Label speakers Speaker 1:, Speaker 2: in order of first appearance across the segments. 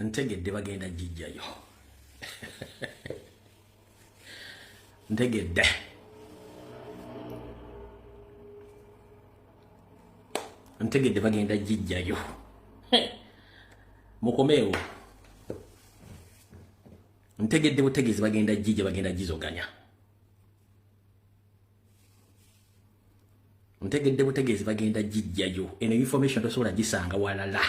Speaker 1: Ntegedde bagenda gijjayo. Ntegedde. Ntegedde bagenda gijjayo. Mukomeewo. Ntegedde butegeezi bagenda gijja, bagenda gizoganya. Ntegedde butegeezi bagenda gijjayo. Eno information tosobola gisanga walala.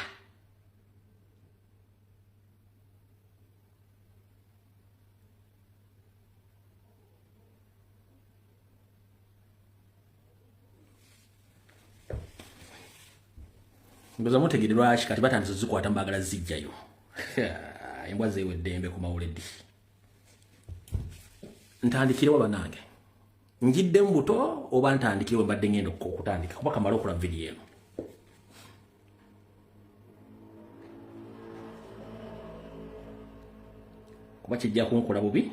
Speaker 1: Mbuza mutegedde lwaki kati batandise zikwata mbagala zijjayo. Embwa zeewa eddembe ku mawuledi. Ntandikirewa bannange? Njidde mu buto oba ntandikire we mbadde ngenda okutandika, kuba kamala okola vidiyo eno. Kuba kijja kunkola bubi.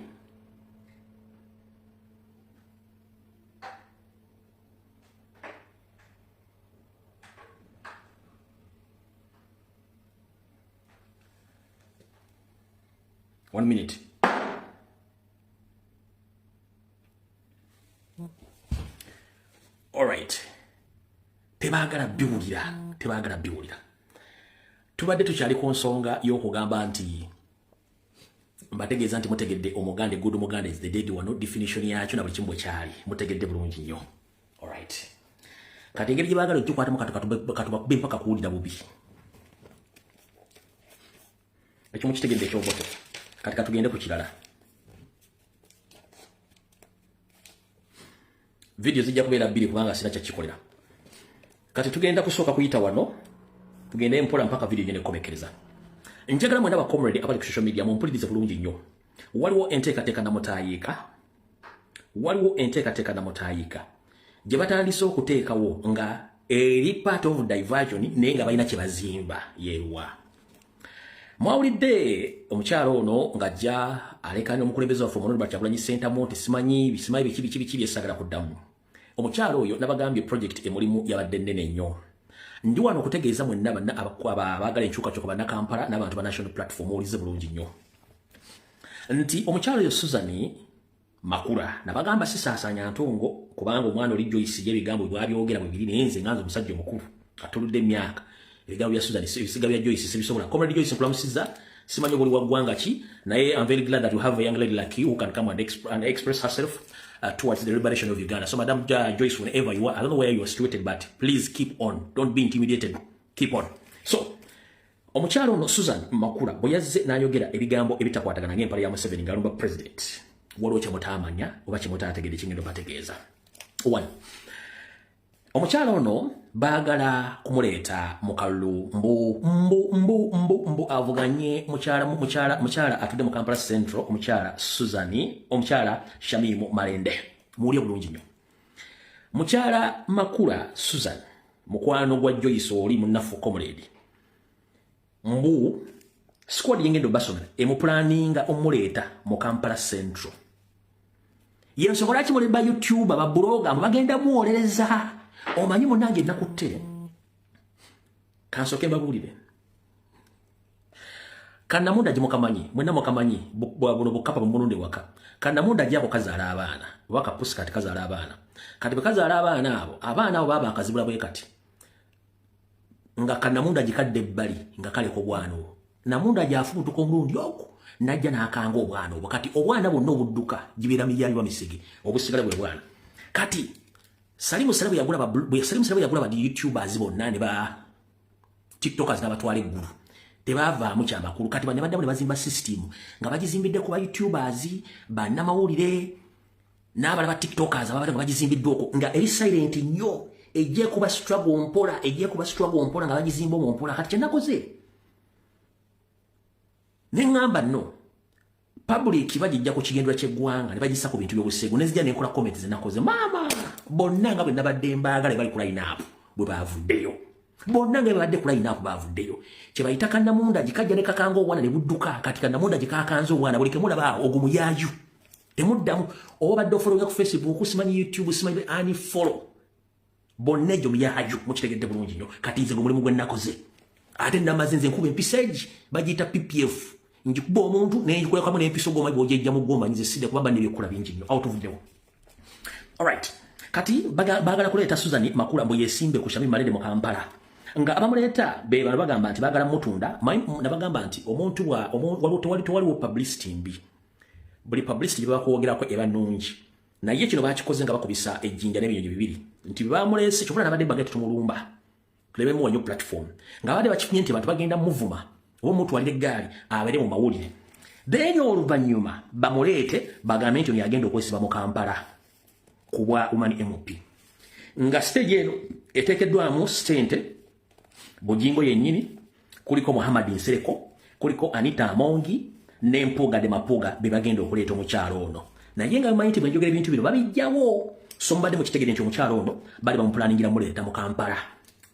Speaker 1: One minute. All right. Tebaagala biwulira, tebaagala biwulira. Tubadde tukyali ku nsonga y'okugamba nti mbategeeza nti mutegedde Omuganda, good Muganda is the dead one, definition yakyo na buli kimu bwe kyali. Mutegedde bulungi nnyo. All right. Kati engeri gye baagala ogikwatamu katubakube mpaka kuwulira bubi. Ekyo mukitegedde ekyoboto. Kati katugende ku kirala. Video zijja kubeera bbiri kubanga sina kyakikolera. Kati tugenda kusooka kuyita wano, tugende mpola mpaka video ngende kukomekkereza. Njagala mwena ba comrade abali ku social media mumpulirize bulungi nnyo. Waliwo enteekateeka namutaayiika. Waliwo enteekateeka namutaayiika gye batandise okuteekawo nga eri part of diversion, naye nga balina kye bazimba yeewa. Mwawulidde omukyalo ono ng'ajja alekaanya omukulembeze waffe omulonde Kyagulanyi Ssentamu nti simanyi bisimanyi biki biki biki byesagala kuddamu. Omukyalo oyo nabagambye project emulimu yabadde nnene nnyo. Ndi wano okutegeeza mwenna banna abaagala enkyukakyuka, bannakampala n'abantu ba National Platform, owulize bulungi nnyo nti omukyalo oyo Susan Makula, nabagamba sisaasaanya ntongo kubanga omwana oli Joyce ye ebigambo bwabyogera bwe biri, naye nze nga nze omusajja omukulu atuludde emyaka, ebigambo bya Susan, ebisiga bya Joyce sibisobola. Comrade Joyce, nkulamusizza. Simanyi obuli wa ggwanga ki, naye I'm very glad that you have a young lady like you who can come and express herself towards the liberation of Uganda. So Madam Joyce, whenever you are, I don't know where you are situated, but please keep on. Don't be intimidated. Keep on. So omukyalo ono Susan Makula bwe yazze n'ayogera ebigambo ebitakwatagana ng'empale ya Museveni ng'alumba president, waliwo kyemutaamanya oba kyemutaategedde kingendo bategeeza. One, omukyalo ono baagala kumuleeta mu kalulu mbu mbu mbu mbu mbu avuganye mukyala mukyala mukyala atudde mu Kampala Central, omukyala Susan, omukyala Shamimu Malende. Muwulye bulungi nnyo, mukyala Makula Susan mukwano gwa Joyce oli munnaffe comrade, mbu squad yengendo basomera emupulaninga omuleeta mu Kampala Central. Yensonga lwaki muli ba YouTuber, ba blogger bagenda muwolereza. Omanyi munnange, nakutte kansooke mbabuulire. Kannamunda gimukamanyi mwenna, mukamanyi buno bukapa bumulunde waka. Kannamunda gyako kazaala abaana oba kapusi. Kati kazaala abaana, kati bwe kazaala abaana abo, abaana abo baaba akazibula bwe kati nga kannamunda gikadde ebbali nga kaleka obwana obwo. Namunda gyafubutuka omulundi ogwo najja n'akanga obwana obwo. Kati obwana bwonna obudduka gibeera miryaliwa misege, obusigala bwe bwana. Kati Salimu Sale bwe Salimu Sale bwe yagula ba YouTubers bonna ne ba TikTokers n'abatwala eggulu, tebaavaamu kyamakulu. Kati bane baddamu ne bazimba system nga bagizimbidde ku ba YouTubers, bannamawulire n'abala ba TikTokers ababadde nga bagizimbiddwa okwo nga eri silent nnyo, ejje kuba struggle mpola, ejje kuba struggle mpola nga bagizimba omwo mpola. Kati kyenakoze ne ŋŋamba nno public bagijja ku kigendwa ky'eggwanga ne bagissa ku bintu by'obuseegu, ne zijja nenkola comment zenakoze. Maama, bonna nga bwe nabadde mbaagala bali ku line up bwe baavuddeyo, bonna nga babadde ku line up baavuddeyo. Kye bayita kannamunda gikajja ne kakanga obwana ne budduka. Kati kannamunda gikakanze obwana, buli kemulaba awo ogwo muyaayu, temuddamu. Oba badde ofollowinga ku Facebook, simanyi YouTube, simanyi ani, follow bonna, egyo muyaayu. Mukitegedde bulungi nnyo. Kati nze gwe mulimu gwe nakoze. Ate namaze nze nkuba empiso egi bagiyita PPF, njikuba omuntu nenjikulekamu n'empiso goma bw'ojejja mu goma nze sidde kubamba n'ebyokukola bingi nnyo. Awo tuvuddewo. Alright, kati baagala kuleeta Susan Makula mbu yesimbe ku Shamim Malende mu Kampala, nga abamuleeta be bano bagamba nti baagala mutunda. Nabagamba nti omuntu tewaliwo publicity mbi, buli publicity gye bakwogerako eba nnungi. Naye kino bakikoze nga bakubisa ejjinja n'ebinyonyi bibiri, nti bamuleese kyokka nabadde bagenda tumulumba tulebe muwa nnyo platform, nga babadde bakifunye nti abantu bagenda muvuma oba omutwalira eggaali abeere mu mawulire, then oluvannyuma bamuleete bagambe nti ono yagenda okwesiba mu Kampala ku bwa Woman MP, nga stage eno eteekeddwamu ssente Bujingo yennyini, kuliko Muhammad Nsereko, kuliko Anita Amongi ne Mpuuga de Mapuga, be bagenda okuleeta omukyalo ono. Naye nga mumanyi nti bwe njogera ebintu bino babijjawo, so mubadde mukitegere nti omukyalo ono bali bamupulaningira muleeta mu Kampala.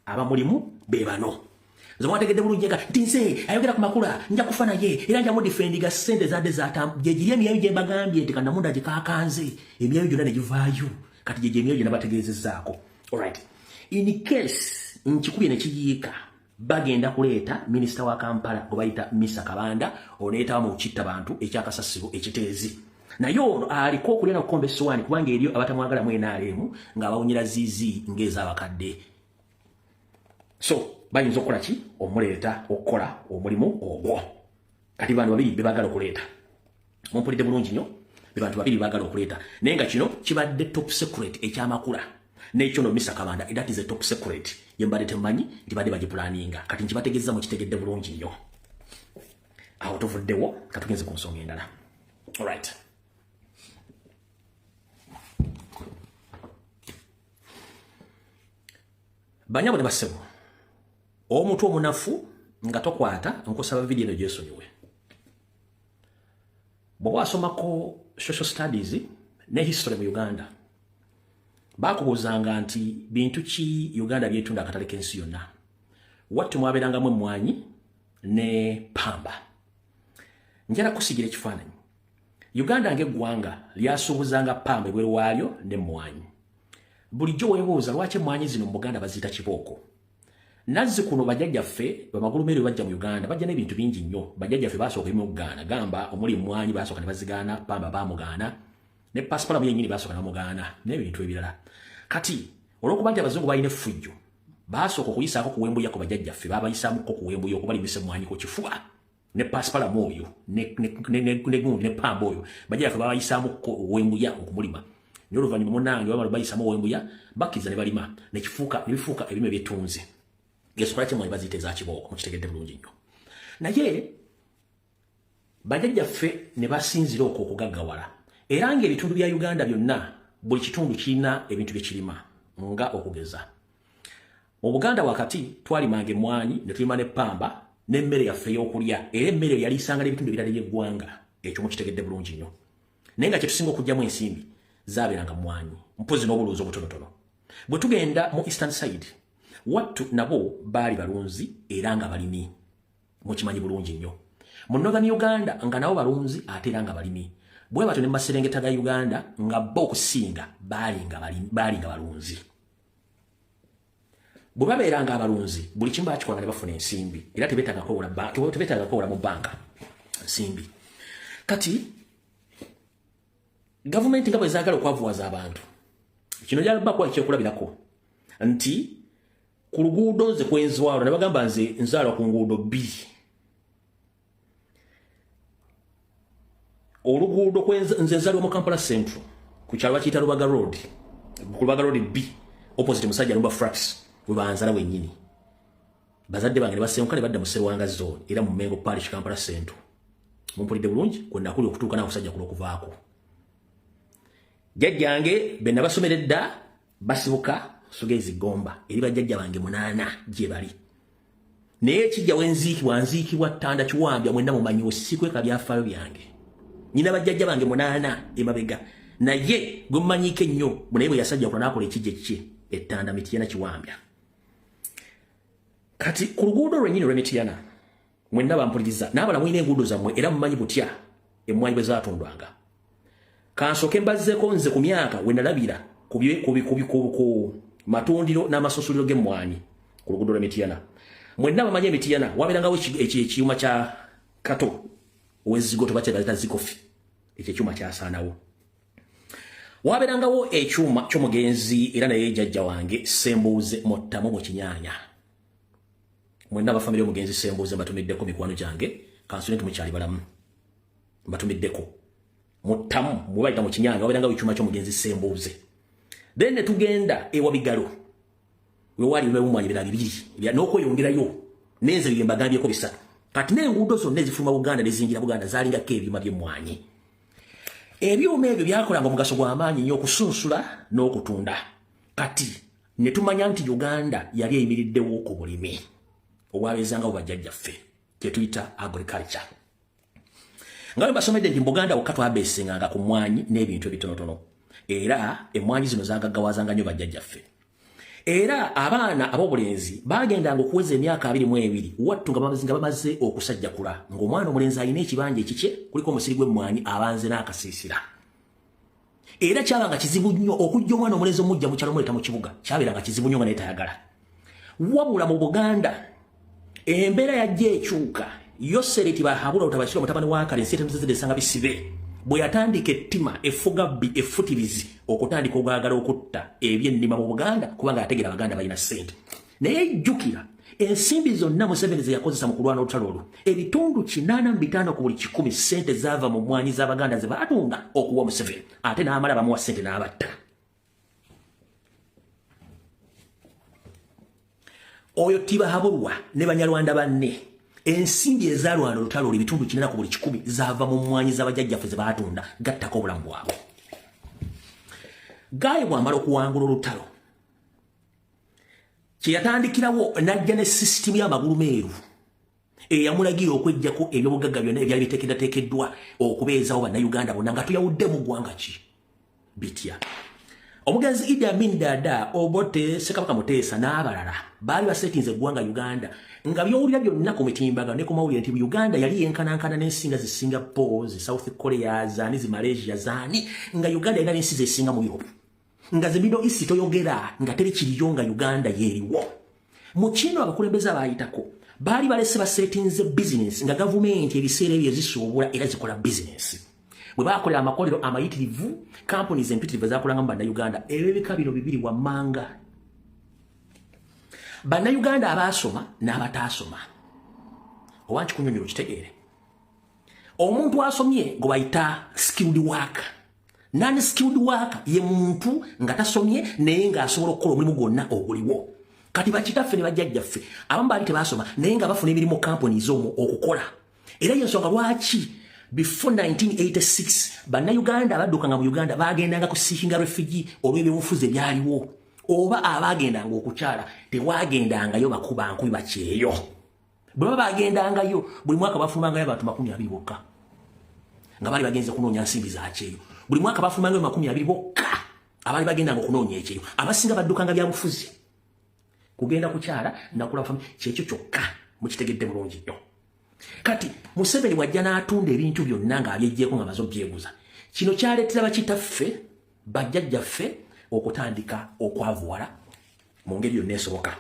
Speaker 1: Abamulimu be bano. Nze mwategedde bulungi nga nti nze ayogera ku Makula nja kufa naye era nja mudifendiga. Ssente zadde gyegiri emyayo gye mbagambye nti kanamunda gikakanze emyayo gyonna ne givaayo. Kati gyegyo emyayo gyonna bategeezezzaako. Alright, in case nkikubye ne kiyiika, bagenda kuleeta minisita wa Kampala gwe bayita Misa Kabanda, oneetaba mu kitta bantu ekyakasasiro ekiteezi. Naye ono aliko okulya nokukomba essowaani, kubanga eriyo abatamwagala mu NRM ng'abawunyira ziizi ng'ez'abakadde. So bayinza okukola ki? Omuleeta okukola omulimu ogwo. Kati bantu babiri bebagala okuleeta, mumpulidde bulungi nnyo, be bantu babiri bagala okuleeta. Naye nga kino kibadde top secret ekyamakula n'ekyo no Misa Kabanda, that is a top secret ye mbadde temumanyi nti badde bagipulaninga. Kati nkibategeeza mukitegedde bulungi nnyo. Awo tuvuddewo, katugenze ku nsonga endala. Alright, banyabo ne bassebo, omutwe omunafu nga tokwata, nkusaba vidiyo eno gyesonyiwe. Bw'oba wasomako social studies ne history mu Uganda, bakubuuzanga nti bintu ki Uganda byetunda akatale k'ensi yonna? Wattu mwabeerangamu emmwanyi ne pamba. Njala kusigira ekifaananyi. Uganda ng'eggwanga lyasuubuzanga pamba ebweru waalyo n'emmwanyi. Bulijjo weebuuza lwaki emmwanyi zino mu Buganda baziyita kibooko. Nazzi kuno bajjajjaffe bamagulumeeri bajja mu Uganda, bajja n'ebintu bingi nnyo. Bajjajjaffe baasooka ebimu okugaana, gamba omuli emmwanyi baasooka ne bazigaana, pamba baamugaana, ne pasipalamu yennyini baasooka ne bamugaana, n'ebintu ebirala. Kati olw'okuba nti abazungu balina effujjo, baasooka okuyisaako kuwembuya ku bajjajjaffe, baabayisaamuko kuwembuya okubalimisa emmwanyi ku kifuba ne pasipalamu oyo ne gundi ne pamba oyo. Bajjajjaffe baabayisaamuko owembuya okumulima, naye oluvannyuma munnange bamala bayisamu owembuya, bakkiriza ne balima, ne bifuuka ebirime byetunze. Yesokola kyemmwanyi baziyita eza kibooko, mukitegedde bulungi nnyo. Naye bajjajjaffe ne basinzira okwo okugaggawala, era ng'ebitundu bya Uganda byonna, buli kitundu kirina ebintu bye kirima. Nga okugeza mu Buganda wakati twalimanga emmwanyi ne tulima n'eppamba n'emmere yaffe ey'okulya, era emmere yali isanga n'ebitundu ebirala eby'eggwanga. Ekyo mukitegedde bulungi nnyo. Naye nga kyetusinga okuggyamu ensimbi zaabeeranga mmwanyi, mpozi n'obulunzi obutonotono. Bwe tugenda mu eastern side, wattu nabo baali balunzi era nga balimi, mukimanyi bulungi nnyo. Mu northern Uganda nga nabo balunzi ate era nga balimi. Bwe batyo ne maserengeta ga Uganda nga bo okusinga baali nga balunzi. Bwe babeeranga abalunzi, buli kimu bakikolanga ne bafuna ensimbi, era tebeetaaga kwewola mu banka nsimbi. Kati gavumenti nga bwe zaagala okwavuwaza abantu, kino gyalbakuwa ekyokulabirako nti ku luguudo nze kwenzwalwa ne bagamba nze nzaalwa ku nguudo bbiri. Oluguudo nze nzaalwa mu Kampala Central, ku kyalo bakiyita Lubaga Road, ku Lubaga Road B, opposite musajja Lumba Frax, we banzala wennyini. Bazadde bange ne basenguka ne badda mu Serwanga Zone, era mu Mengo Parish, Kampala Central. Mumpulidde bulungi? Kwe nakuli okutuuka nakusajja kulo okuvaako. Jjajjange be nabasomera edda basibuka Sugezi Gomba, eri bajjajja bange 8 gye bali. Naye ekijja wenziikibwa, nziikibwa Ttanda Kiwambya. Mwenna mumanyiwo, sikweka byafaayo byange. Nyina bajjajja bange 8 emabega, naye gwe mumanyiiko ennyo, naye bwe yasajja kula n'akola ekijja ekikye Ettanda Mitiyana Kiwambya. Kati ku luguudo lwennyini lw'Emitiyana, mwenna bampuliriza n'abala mulina enguudo zammwe, era mumanyi butya emmwanyi bwe zaatundwanga. Kansooke mbazzeeko nze ku myaka we nalabira ku matundiro n'amasunsuliro g'emmwanyi ku luguudo lw'Emitiyana. Mwenna bamanyi emitiyana wabeerangawo ekyuma kya Kato owezigoto, bakyeta zikofi. Ekyo ekyuma kyasaanawo. Wabeerangawo ekyuma ky'omugenzi era naye jjajja wange Sembuuze Muttamu mu Kinyanya. Mwenna abafamire omugenzi Sembuuze mbatumiddeko, mikwano gyange, kansule nti mukyali balamu, mbatumiddeko. Muttamu mubayita mu Kinyanya, wabeerangawo ekyuma ky'omugenzi Sembuuze. Then ne tugenda ewa Bigalo, wewaali ebimwanyi birala bibiri n'okweyongerayo, nenze bye mbagambyeko bisatu. Kati n'enguudo zonna ezifuluma Buganda nezingira Buganda zaalingako ebyuma by'emmwanyi. Ebyuma ebyo byakolanga omugaso gw'amaanyi nnyo okusunsula n'okutunda. Kati ne tumanya nti Uganda yali eyimiriddewo ku bulimi obwabeezangawo bajjajjaffe, kyetuyita agriculture. Nga bwe basomedde nti mu Buganda wokka twabeesinganga ku mmwanyi n'ebintu ebitonotono, era emmwanyi zino zagaggawazanga nnyo bajjajjaffe. Era abaana ab'obulenzi bagendanga okuweza emyaka 22 wattu nga bamaze okusajjakula, ng'omwana omulenzi alina ekibanja ekikye kuliko omusiri gw'emmwanyi, abanze n'akasiisira. Era kyabanga kizibu nnyo okujja omwana omulenzi omujja mu kyalo muleeta mu kibuga, kyabeeranga kizibu nnyo nga naye tayagala. Wabula mu Buganda embeera yajja ekyuka. Yosereti Tibahabula Otabasirwa mutabani wa Kale ensi etemuzizidde esanga bisibe bwe yatandika ettima effugabbi effutirizi okutandika ogwagala okutta ebyennima mu Buganda, kubanga yategeera Abaganda balina ssente. Naye jjukira, ensimbi zonna Museveni ze yakozesa mu kulwana olutalo olwo, ebitundu 85 ku buli 100 ssente zaava mu mmwanyi z'Abaganda ze baatunda okuwa Museveni, ate n'amala bamuwa ssente n'abatta. Oyo Tibahabulwa ne Banyarwanda banne, ensimbi ezalwana olutalo olwo, ebitundu 80 ku buli 100 zaava mu mmwanyi z'abajjajjaffe ze baatunda, gattako obulamu bwabwe. Gaayi bw'amala okuwangula olutalo, kye yatandikirawo n'ajja ne sisitimu y'amagulu meeru eyamulagira okweggyako ebyobugagga byonna ebyali biteekeddateekeddwa okubeezawo Bannayuganda bonna nga tuyawudde mu ggwanga ki bitya. Omugenzi Idi Amin Dada, Obote, Ssekabaka Muteesa n'abalala baali basetinze eggwanga Uganda nga byowulira byonna ku mitimbagano ne ku mawulire nti Uganda yali yenkanankana n'ensi nga zi Singapore, zi South Korea, zaani, zi Malaysia, zaani, nga Uganda erina n'ensi zesinga mu Europe, nga ze Middle East toyogera, nga teri kiriyo, nga Uganda yeeriwo. Mu kino abakulembeze abaayitako baali balese basetinze bizinesi nga gavumenti ebiseera ebyo ezisuubula era zikola bizinesi bwe bakolera amakolero amayitirivu, companies empitirivu ezakolanga mu Bannayuganda. Ebyo bino bibiri wammanga: Bannayuganda abaasoma n'abataasoma. Oba nkikunyonyola okitegeere, omuntu asomye gwe bayita skilled worker. Non skilled worker ye muntu nga tasomye naye ng'asobola okukola omulimu gwonna oguliwo. Kati bakitaffe ne bajjajjaffe abamu baali tebasoma naye nga bafuna emirimu companies omwo okukola. Era yensonga lwaki before 1986 Bannayuganda abaddukanga mu Uganda bagendanga ku seekinga refugee olw'ebyobufuzi ebyaliwo, oba abagendanga okukyala tewagendangayo bakuba nkubi bakyeyo. Bwe baba bagendangayo, buli mwaka bafulumangayo abantu 20 bokka nga baali bagenze kunoonya nsimbi zakyeyo. Buli mwaka bafulumangayo 20 bokka abaali bagendanga okunoonya ekyeyo. Abasinga baddukanga byabufuzi, kugenda kukyala nakula fami, kyekyo kyokka. Mukitegedde bulungi nnyo. Kati Museveni wajja n'atunda ebintu byonna ng'abyeggyeko nga maze obyeguza. Kino kyaleetera bakitaffe, bajjajjaffe okutandika okwavuwala mu ngeri yonna esoboka.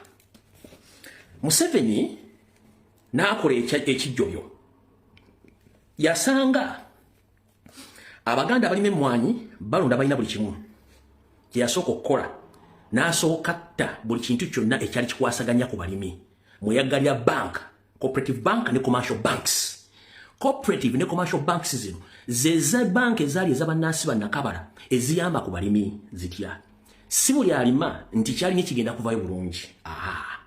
Speaker 1: Museveni n'akola ekijjobyo. Yasanga Abaganda abalima emmwanyi, balonda, balina buli kimu. Kyeyasooka okukola, n'asooka tta buli kintu kyonna ekyali kikwasaganya ku balimi, mweyaggalira bank, cooperative bank ne commercial banks. Cooperative ne commercial banks zino zeza bank ezaali ez'abannansi bannakabala eziyamba ku balimi. Zitya? Si buli alima nti kyalina kigenda kuvayo bulungi. Aha,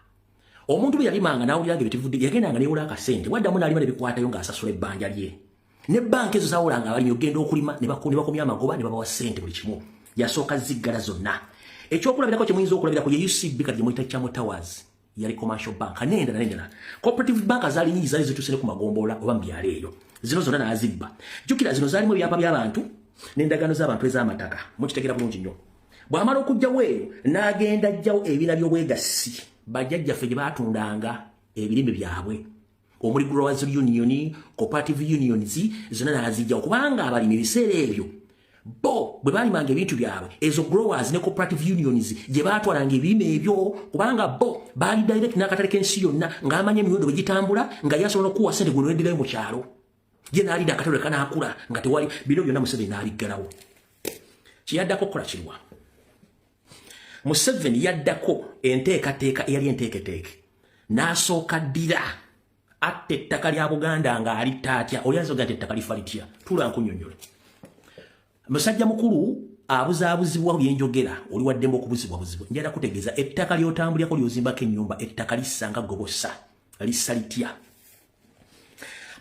Speaker 1: omuntu bwe yalimanga n'awulira nga ebitivudde, yagendanga newola akasente, waddamu n'alima ne bikwatayo ng'asasula ebbanja lye. Ne banka ezo zawolanga abalimi ogenda okulima ne bakomya amagoba ne babawa ssente buli kimu. Yasooka ziggala zonna. Ekyokulabirako kye muyinza okulabirako ye UCB, kati gye muyita Chamo Towers, yali commercial bank nendala nendala. Cooperative bank zaali nyingi, zaali zituuse ne ku magombolola oba mu byalo eyo. Zino zonna n'azibba. Jjukira zino zaalimu ebyapa by'abantu n'endagaano z'abantu ez'amataka. Mukitegera bulungi nnyo. Bw'amala okugjawo eyo, n'agenda ajjawo ebiina by'obwegassi bajjajjaffe gye baatundanga ebirime byabwe, omuli growers union, cooperative unions, zonna n'azijjawo, kubanga abalimi ebiseera ebyo Bo bwe baalimanga ebintu byabwe, ezo growers ne cooperative unions gye baatwalanga ebirime ebyo, kubanga bo baali direct n'akatale k'ensi yonna, ng'amanya emiwendo bwe gitambula, nga yasobola okuwa sente gwe lweddirayo mu kyalo ye n'alinda akatale kanaakula nga tewali. Bino byonna Museveni n'abiggalawo. Kyeyaddako okukola kirwa? Museveni yaddako enteekateeka eyali enteeketeeke, n'asooka ddira atta ettaka lya Buganda ng'alitta atya? Oli azoga nti ettaka lifa litya? Tuula nkunnyonnyole. Musajja mukulu abuzaabuzibwa byenjogera, oli waddembe okubuzibwabuzibwa. Njala kutegeeza, ettaka ly'otambulyako ly'ozimbako ennyumba, ettaka lissa nga gobosa. Lissa litya?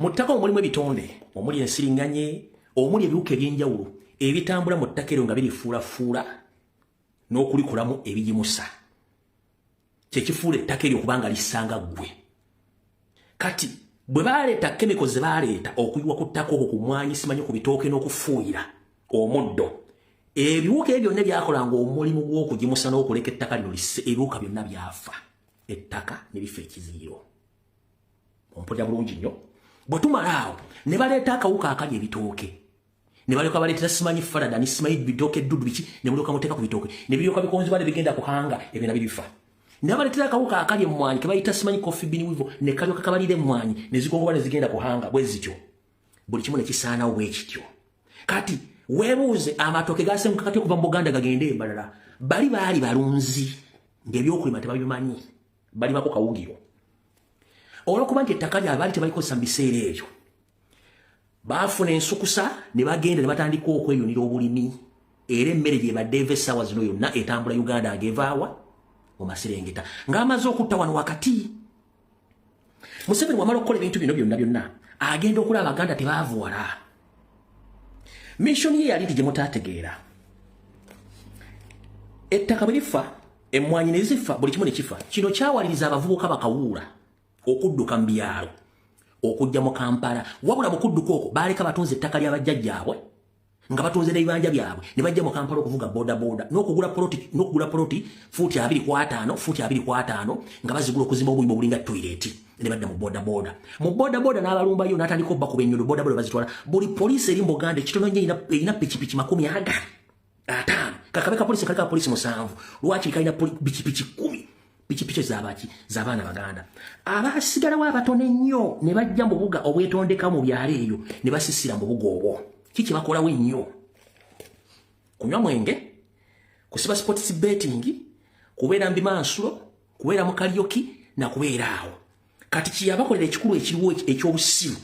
Speaker 1: Mu ttaka omulimu ebitonde, omuli ensiriŋŋanye, omuli ebiwuka ebyenjawulo ebitambula mu ttaka eryo nga birifuulafuula n'okulikolamu ebigimusa, kyekifuula ettaka eryo okubanga lissanga ggwe. Kati bwe baleeta chemical ze baleeta okuyiwa ku ttaka okwo, ku mwanyi, simanyi ku bitooke, n'okufuuyira omuddo, ebiwuka ebyo byonna byakolanga omulimu gw'okugimusa n'okuleka ettaka lino lisse. Ebiwuka byonna byafa, ettaka ne bifa ekiziyiro. Ompulira bulungi nnyo? Bwe tumala awo ne baleeta akawuka akali ebitooke, ne balyoka baleetera simanyi Furadan, simanyi bitooke eddudu biki, ne mulyoka muteeka ku bitooke, ne biryoka bikonzibwa ne bigenda kuhanga, ebyo nabyo bifa. Ne baleetera akawuka akali emmwanyi ke bayita simanyi coffee bean weevil, ne kalyoka kabalira emmwanyi ne zigongoba ne zigenda kuhanga bwe zityo, buli kimu ne kisaanawo bwe kityo. Kati weebuuze, amatooke gasenguka kati okuva mu Buganda gagende embalala. Bali baali balunzi ng'ebyokulima tebabimanyi, balimako kawugiro. Olwokuba nti ettaka lyabwe baali tebalikozesa mu biseera ebyo, baafuna ensukusa ne bagenda ne batandika okweyunira obulimi, era emmere gyebadde eva essaawa zino yonna etambula Uganda ng'evaawa mu maserengeta. Ng'amaze okutta wano wakati, Museveni wamala okukola ebintu bino byonna byonna, agenda okulaba Abaganda tebaavuwala. Mission ye yali nti gye mutaategeera, ettaka bwe lifa, emmwanyi ne zifa, buli kimu ne kifa. Kino kyawaliriza abavubuka bakawuula okudduka mu byalo okujja mu Kampala. Wabula mu kudduka okwo baaleka batunze ettaka ly'abajjajjaabwe, nga batunze n'ebibanja byabwe, ne bajja mu Kampala okuvuga bodaboda n'okugula poloti fuuti 25, fuuti 25, nga bazigula okuzimba obuyumba obulinga toilet, ne badda mu bodaboda. Mu bodaboda n'abalumbayo n'atandika obbakuba ennyondo, bodaboda bazitwala. Buli poliisi eri mu Buganda ekitono nnyo erina pikipiki 55. Kakabe ka poliisi kali ka poliisi 7, lwaki kalina pikipiki 10? Pikipiki zabaki? Z'abaana Baganda. Abasigalawo abatono ennyo ne bajja mu buga obwetondeka mu byalo eyo, ne basisira mu buga obwo. Kiki bakolawo ennyo? Kunywa mwenge, kusiba sports betting, kubeera mu bimansulo, kubeera mu karaoke nakubeera awo. Kati kiyabakolera ekikulu ekiriwo ekyobusiru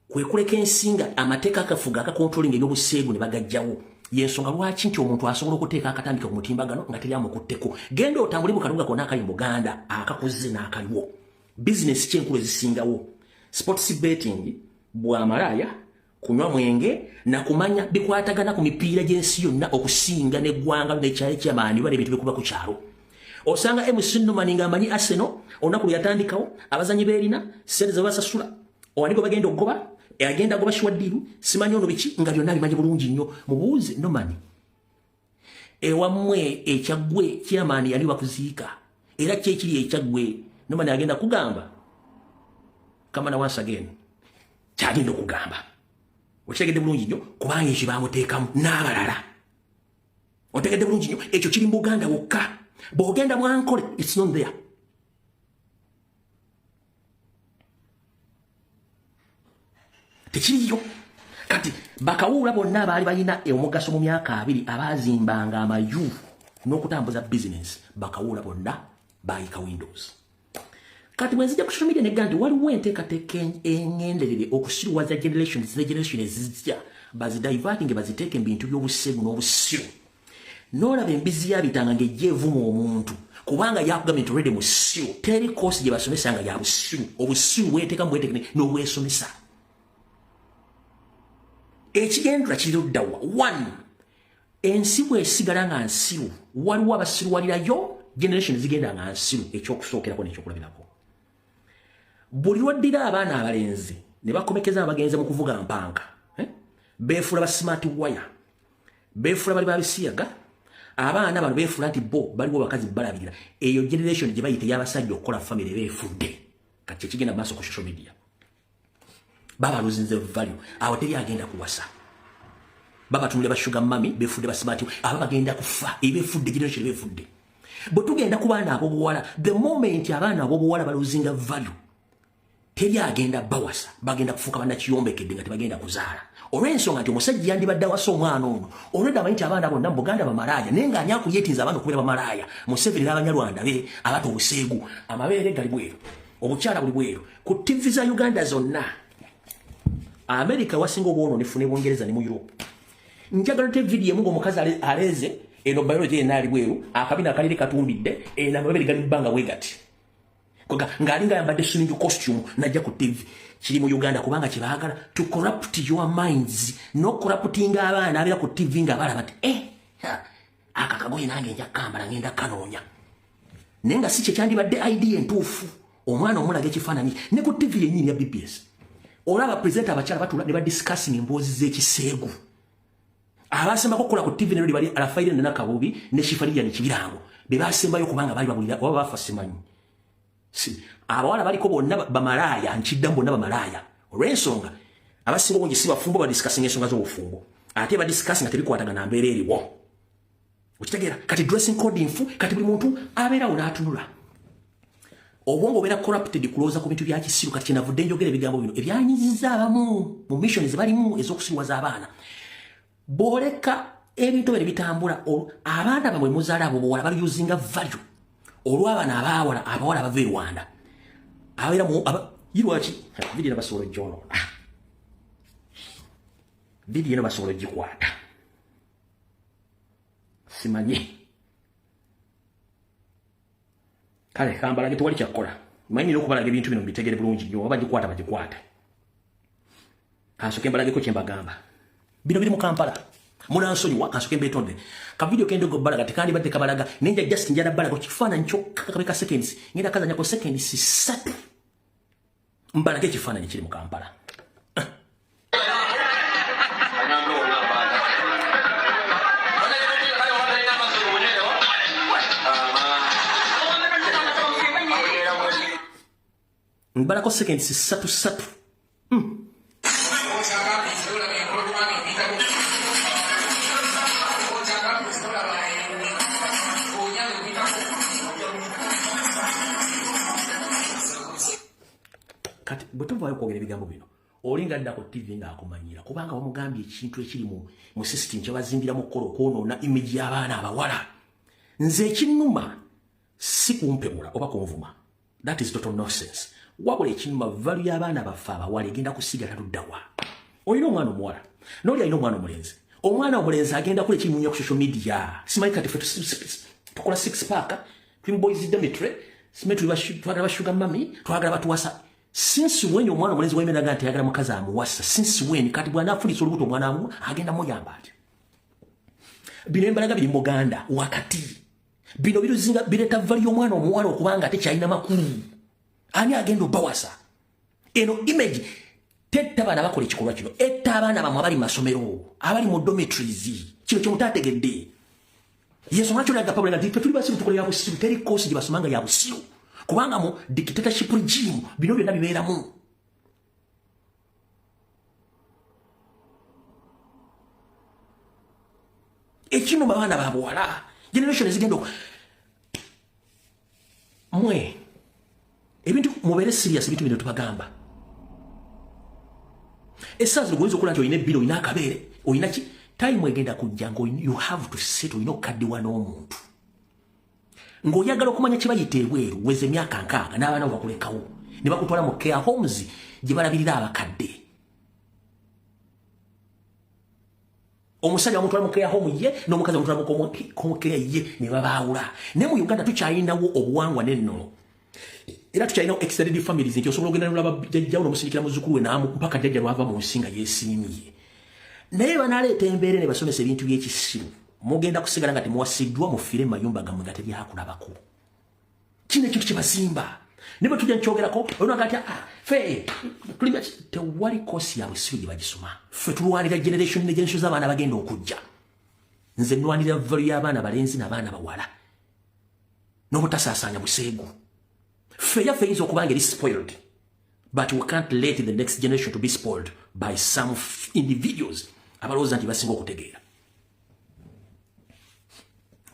Speaker 1: kwe kuleka ensinga amateeka akafuga akacontrollinga ebyobuseegu ne bagajjawo. Yensonga lwaki nti omuntu asobola okuteeka akatandika ku mutimbagano nga teri amukutteko. Genda otambule mu kaluga konna akali mu Buganda akakuze n'akaliwo, bizinesi kyenkulu ezisingawo sports betting, bwamalaaya, kunywa mwenge nakumanya bikwatagana ku mipiira gy'ensi yonna okusinga neggwanga nekyalo kyamaani oba nebintu bikuba ku kyalo. Osanga MC Numan ng'amanyi Arsenal olunaku lwe yatandikawo, abazanyi beerina, sente ze babasasula, owani gwe bagenda okugoba, agenda agoba shiwaddiru, simanyi ono biki, nga byonna bimanyi bulungi nnyo. Mubuuze Nomani ewammwe ekyaggwe kyamaani yali bakuziika, era kyekiri ekyaggwe. Nomani agenda kugamba kamana once again kyagenda okugamba, okitegedde bulungi nnyo, kubanga ekyo bamuteekamu n'abalala. Otegedde bulungi nnyo, ekyo kiri mu Buganda wokka. Bw'ogenda mwankole, it's not there. Tekiriyo. Kati bakawuula bonna abaali balina omugaso mu myaka 20, abaazimbanga amayu n'okutambuza bizinesi, bakawuula bonna baayika windows. Kati bwe nzija ku social media negga nti waliwo enteekateeka eŋŋenderere okusiruwaza generations ne generation ezijja, bazidiverting, baziteeke mu bintu by'obuseegu n'obusiru. N'olaba embizi yabitanga ng'ejja evuma omuntu kubanga yakugambye nti already musiru. Teri koosi gye basomesa nga ya busiru. Obusiru bweteeka mu bweteeke n'obwesomesa. Ekigendera kiri luddawa? One, ensi bwesigala nga nsiru, waliwo abasiruwalirayo, generation zigenda nga nsiru. Ekyokusookerako nekyokulabirako, buli lwaddira abaana abalenzi ne bakomekeza abagenze mu kuvuga mpanka, eh? Beefuula ba smart wire, beefuula bali babisiyaga. Abaana bano beefuula nti bo baliwo bakazi balabirira. Eyo generation gye bayita ey'abasajja okukola family beefudde. Kati kyekigenda maaso ku social media, babaluzinze value. Awo teri agenda kuwasa. Babatunulira ba sugar mummy, befudde ba smart, aba bagenda kufa, ebefudde generation befudde. Bwe tugenda ku baana ab'obuwala, the moment abaana ab'obuwala balosinga value, teri agenda bawasa, bagenda kufuuka bannakiyombekedde nga tebagenda kuzaala. Olw'ensonga nti omusajja yandibadde awasa omwana ono, olwedda amanyi nti abaana bonna mu Buganda bamalaaya, naye ng'ani akuyeetinza abaana okubeera bamalaaya? Museveni n'Abanyarwanda be abata obuseegu, amabeere gali bweru, obukyala buli bweru. Ku TV za Uganda zonna, Amerika wasinga obwononefu ne Bungereza ne mu Europe. Njagala te video emu ng'omukazi aleeze eno biology yenna ali bweru, akabina akaliri katumbidde, eno amabeere gali bbanga bwe gati, ng'alinga ayambadde swimming costume najja ku TV. Kiri mu Uganda kubanga kyebaagala to corrupt your minds, no corruptinga abaana abeera ku TV nga balaba nti eh, aka kagoye nange nja kambala, ngenda kanoonya, naye nga si kyekyandibadde idea entuufu. Omwana omulaga ekifaananyi ne ku TV yennyini ya BBS, olaba presenter abakyala batula ne badiscussing emboozi z'ekiseegu. Abasembako okukola ku TV ne bali Alafaire Nakabubi ne Shifaliya ne Kibirango, be basembayo kubanga bali babulira oba bafa simanyi. Si abawala baliko bonna bamalaaya, nkiddamu, bonna bamalaaya, olw'ensonga abasinga obungi si bafumbo, badiscussing ensonga z'obufumbo, ate badiscussing nga tebikwatagana mbeera eriwo. Okitegeera? Kati dressing code nfu, kati buli muntu abeerawo n'atunula, obwongo obeera corrupted kulowooza ku bintu bya kisiru. Kati kyenavudde njogera ebigambo bino ebyanyiziza abamu mu mission zebalimu ez'okusiruwaza abaana. Bw'oleka ebintu bino bitambula, abaana bamwe muzaala abo buwala balosinga value olw'abaana abawala abawala bava e Rwanda abeera mu yirwaki. Video basobola ogyonoona, video eno basobola ogikwata, simanyi. Kale kambalage, tewali kyakkola, manyi nina okubalaga ebintu bino mbitegere bulungi nnyo. Oba bagikwata, bagikwata. Kansoke mbalageko kyembagamba. Bino biri mu Kampala, munansonyiwa, kansoke mbetonde. Ka video kendo balaga tekandibadde kabalaga, nenja just njala balaga kifaananyi kyokka, kabe ka seconds, ngenda kazanyako seconds 3, mbalage ekifaananyi kiri mu Kampala. Mbalako seconds 3 3. Kati bwe tuvaayo okwogera ebigambo bino, oli nga adda ku TV ng'akumanyira kubanga bamugambye ekintu ekiri mu system kyebazimbiramu okukola okwonoona image y'abaana abawala. Nze ekinnuma si kumpemula oba kunvuma, that is total nonsense, wabula ekinnuma value y'abaana baffe abawala egenda kusigala luddawa? Olina omwana omuwala n'oli alina omwana omulenzi. Omwana omulenzi agenda kula ekimunya ku social media, simanyi kati ffe tukola six pack, twin boys dormitory, simanyi twagala ba sugar mummy, twagala batuwasa. Since when omwana omulenzi wayemeraga nti ayagala mukazi amuwasa? Since when? Kati bw'anaafulisa olubuto, omwana amu agenda muyamba atya? Bino embalaga biri mu Buganda wakati. Bino biruzinga, bireeta value y'omwana omuwala okubanga ate kyalina makulu. Ani agenda obawasa? Eno image tetta baana bakola ekikolwa kino, etta abaana bamwe abali mu masomero, abali mu dormitories. Kino kyemutategedde, yensonga kyolaga pabula nti ffe tuli basiru, tukola ya busiru. Teri course gye basomanga ya busiru, kubanga mu dictatorship regime bino byonna bibeeramu. Ekinuma abaana babuwala, generation ezigenda mwe ebintu, mubeere serious. Ebintu bino tubagamba essaawa zino, goyinza okola nti olina ebbiri, olina akabeere, olina ki, time egenda kujja nga you have to sit, olina okukaddiwa n'omuntu ng'oyagala okumanya kye bayita ebweru. Weza emyaka 60 n'abaana bo bakulekawo ne bakutwala mu care homes gye balabirira abakadde. Omusajja bamutwala mu care home ye, n'omukazi bamutwala mu care ye, ne babaawula. Naye mu Uganda tukyalinawo obuwangwa n'ennono, era tukyalinawo extended families, nti osobola ogenda nolaba jjajjawo n'omusindikira muzzukulu we naamu mpaka jjajja lwava mu nsi nga yeesiimye. Naye banaaleeta embeera ne basomesa ebintu by'ekisiru, mugenda kusigala nga temuwasiddwa, mufiire mu mayumba gammwe nga tebyakulabako. Kino ekintu kyebazimba naye bwe tujja nkyogerako olinaga nti ah, fe tuli tewali course ya busiru gye bagisoma. Ffe tulwanira generation ne generation z'abaana bagenda okujja. Nze nwanirira value y'abaana balenzi n'abaana bawala n'obutasaasaanya buseegu. Ffe yaffe eyinza okuba nga eri spoiled, but we can't let the next generation to be spoiled by some individuals Abalowooza nti basinga okutegeera.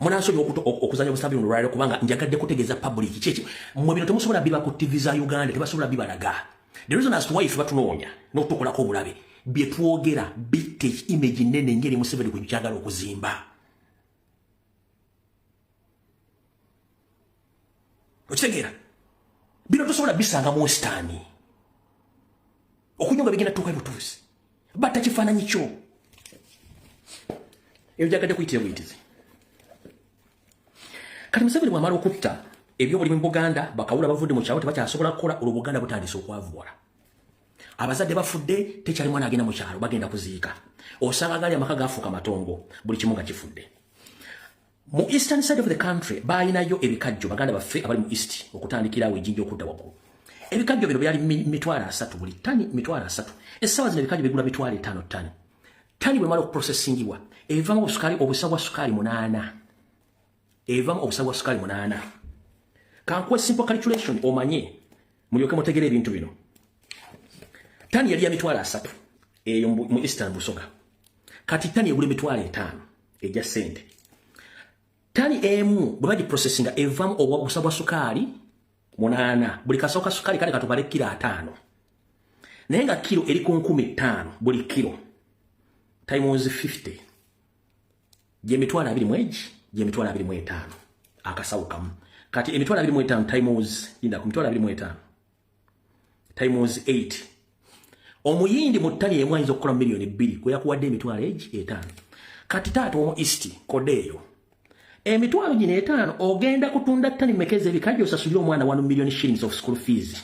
Speaker 1: Munansonyiwa okuzanya obusambi buno olwaleero, kubanga njagadde kutegeeza public kyeki. Mmwe bino temusobola biba ku TV za Uganda, tebasobola bibalaga. The reason as to why ife batunoonya n'okutukolako obulabe, bye twogera bitte image nene ngeri Museveni kwe kyagala okuzimba. Okitegeera? Bino tosobola bisanga mu Western. Okunyonga bigenda tuuka butuusi, batta kifaananyi kyo. Ebyo njagadde kuyitira buyitizi. Kati Museveni bw'amala okutta ebyobulimi mu Buganda, bakawula bavudde mu kyalo, tebakyasobola kukola. Olwo Buganda butandise okwavuwala, abazadde bafudde, tekyali mwana agenda mu kyalo, bagenda kuziika. Osanga gali amaka gafuuka matongo, buli kimu nga kifudde. Mu eastern side of the country balinayo ebikajjo. Baganda baffe abali mu east, okutandikira awo ejinja okudda waggulu, ebikajjo bino byali 300,000 buli tani, 300,000. Essaawa zino ebikajjo bigula 500,000 tani. Tani bwemala okuprocessingibwa evamu obusukaali, obusa bwa sukaali munaana, evamu obusa bwa sukaali munaana. Kankuwe simple calculation omanye, mulyoke mutegere ebintu bino. Tani yali ya 300,000 eyo mu eastern Busoga. Kati tani egula 500,000 ejja sente. Tani emu bwe bagiprocessinga evamu obusa bwa sukaali munaana. Buli kasawo ka sukaali kale katubale kilo 50, naye nga kilo eri ku 5,000 buli kilo, times 50 gye 20,000 mu egi, gye 25,000 akasawo kamu. Kati 25,000 times, linda, ku 25,000 times 8, omuyindi mu ttani emu ayinza okukola 2 million gwe yakuwadde 500,000. Kati taata omu east kodeeyo 5,000 gino, ogenda kutunda ttani mmeka ez'ebikajjo osasulire omwana 1 million shillings of school fees,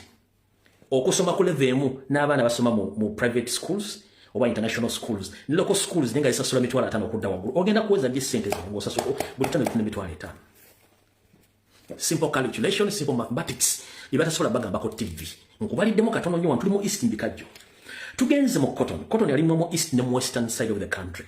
Speaker 1: okusoma ku level emu n'abaana basoma mu private schools oba international schools ne local schools, naye nga zisasula 50,000 okudda waggulu? Ogenda kuweza ddi sente zino ng'osasula buli ttani otunda 500,000? Simple calculation, simple mathematics bye batasobola bagambako TV. Nkubaliddemu katono nnyo. Wano tuli mu east, mbikajjo. Tugenze mu cotton. Cotton yalimwa mu east ne mu western side of the country.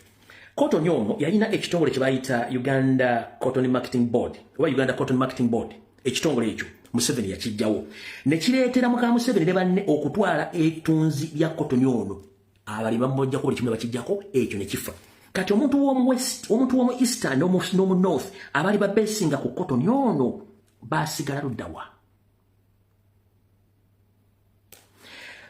Speaker 1: Cotton ono yalina ekitongole kye bayita Uganda Cotton Marketing Board oba Uganda Cotton Marketing Board. Ekitongole ekyo Museveni yakijjawo ne kireetera muka Museveni ne banne okutwala ettunzi lya cotton ono. Abalimi bamubajjako buli kimu ne bakijjako, ekyo ne kifa. Kati omuntu w'omu west, omuntu w'omu eastern n'omu north abaali babesinga ku cotton ono basigala luddawa?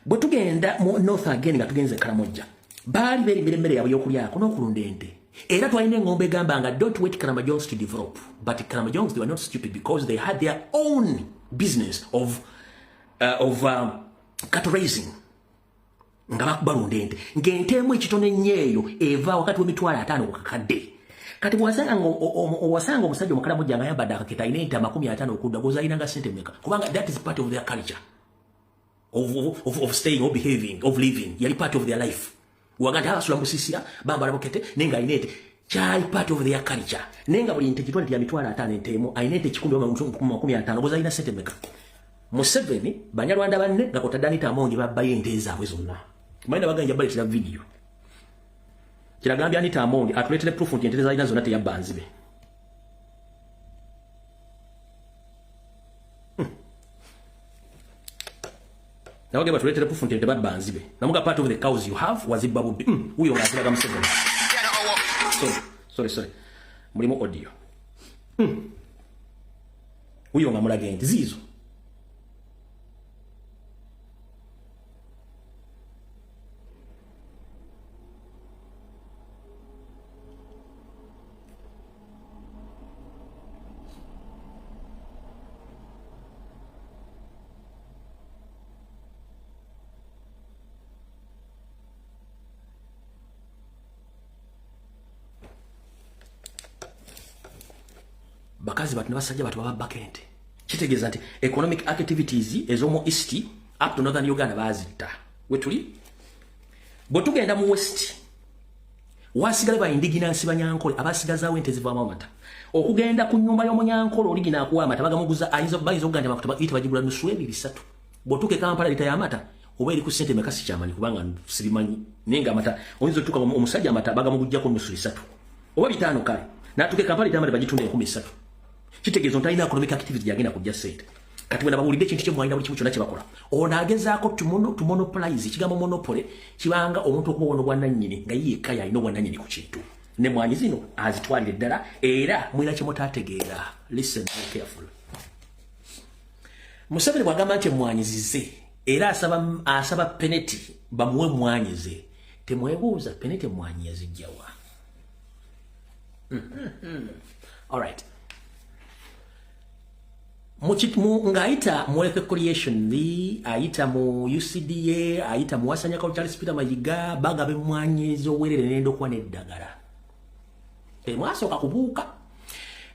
Speaker 1: Bwe tugenda mu north again, nga tugenze Karamojja, baali beerimira emmere yaabwe y'okulyako n'okulunda ente. Era twalina engombe egamba nga "Don't wait Karamajongs to develop." But Karamajongs, they were not stupid, because they had their own business of cattle raising, nga balunda ente, ng'ente emu ekitono ennyo eyo eva wakati w'50,000 ku kakadde. Kati bw'wasanga omusajja omukalamojja nga ayambadde akaketa, alina ente 50 okudda, goza alinanga sente meka? Kubanga that is part of their culture of staying or behaving, of living. Yali part of their life. Waga nti abasula musisira, bambala bukete, naye nga alina ente, kyali part of their culture. Naye nga buli nte kitwale ya 50,000, ente emu alina ente 150, goza alina sente meka? Museveni, Banyarwanda banne nga kotadde Anita Amongi babbayo ente zaabwe zonna. Manyi nabaganja baleetera video kiragambye Anita Amongi atuleetere proof nti ente zalina zonna teyabba nzibe. Nabagamba batuleetere proof nti ente babba nzibe. Namuga part of the cows you have wazibba bubbi. Wuyo ng'aziraga Museveni. Sorry, sorry, sorry, mulimu audio. Wuyo nga mulaga ente ziizo. Bakazi batu ne basajja batu bababbako ente. Kitegeeza nti economic activities ez'omu east up to northern Uganda bazitta. Wetuli bwe tugenda mu west, wasigale ba indigenous Banyankole abasigazaawo ente zivaamu amata. Okugenda ku nyumba y'omunyankole oligina akuwa amata, bagamuguza, ayinza bayinza okuganja amafuta ite bagigula nusu ebiri bisatu. Bw'otuuka e Kampala, lita y'amata oba eri ku ssente meka sikyamanyi, kubanga sibimanyi, naye nga amata oyinza otuuka omusajja amata bagamugujjako nusu bisatu oba bitaano. Kale n'atuuka e Kampala, lita y'amata bagitunda 3,000. Kitegeeza nti alina economic activity gyagenda kujja ssente. Kati bwe nabawulidde ekintu kyemwalina, buli kimu kyonna kye bakola, ono agezaako to monopolize. Ekigambo monopoly kibanga omuntu okuba ono bwannannyini, nga ye yekka yalina obwannannyini ku kintu. Ne mwanyi zino azitwalire ddala, era mwina kyemutaategeera. Listen very careful. Museveni bw'agamba nti emwanyi zize, era asaba Pinetti bamuwe emwanyi ze, temwebuuza Pinetti emwanyi yazijjawa? Alright, ng'ayita mu Wealth Creation, ayita mu UCDA, ayita mu Wasanya Charles Peter Mayiga, bagaba emmwanyi ez'obwerere n'endokwa n'eddagala. Temwasooka kubuuka.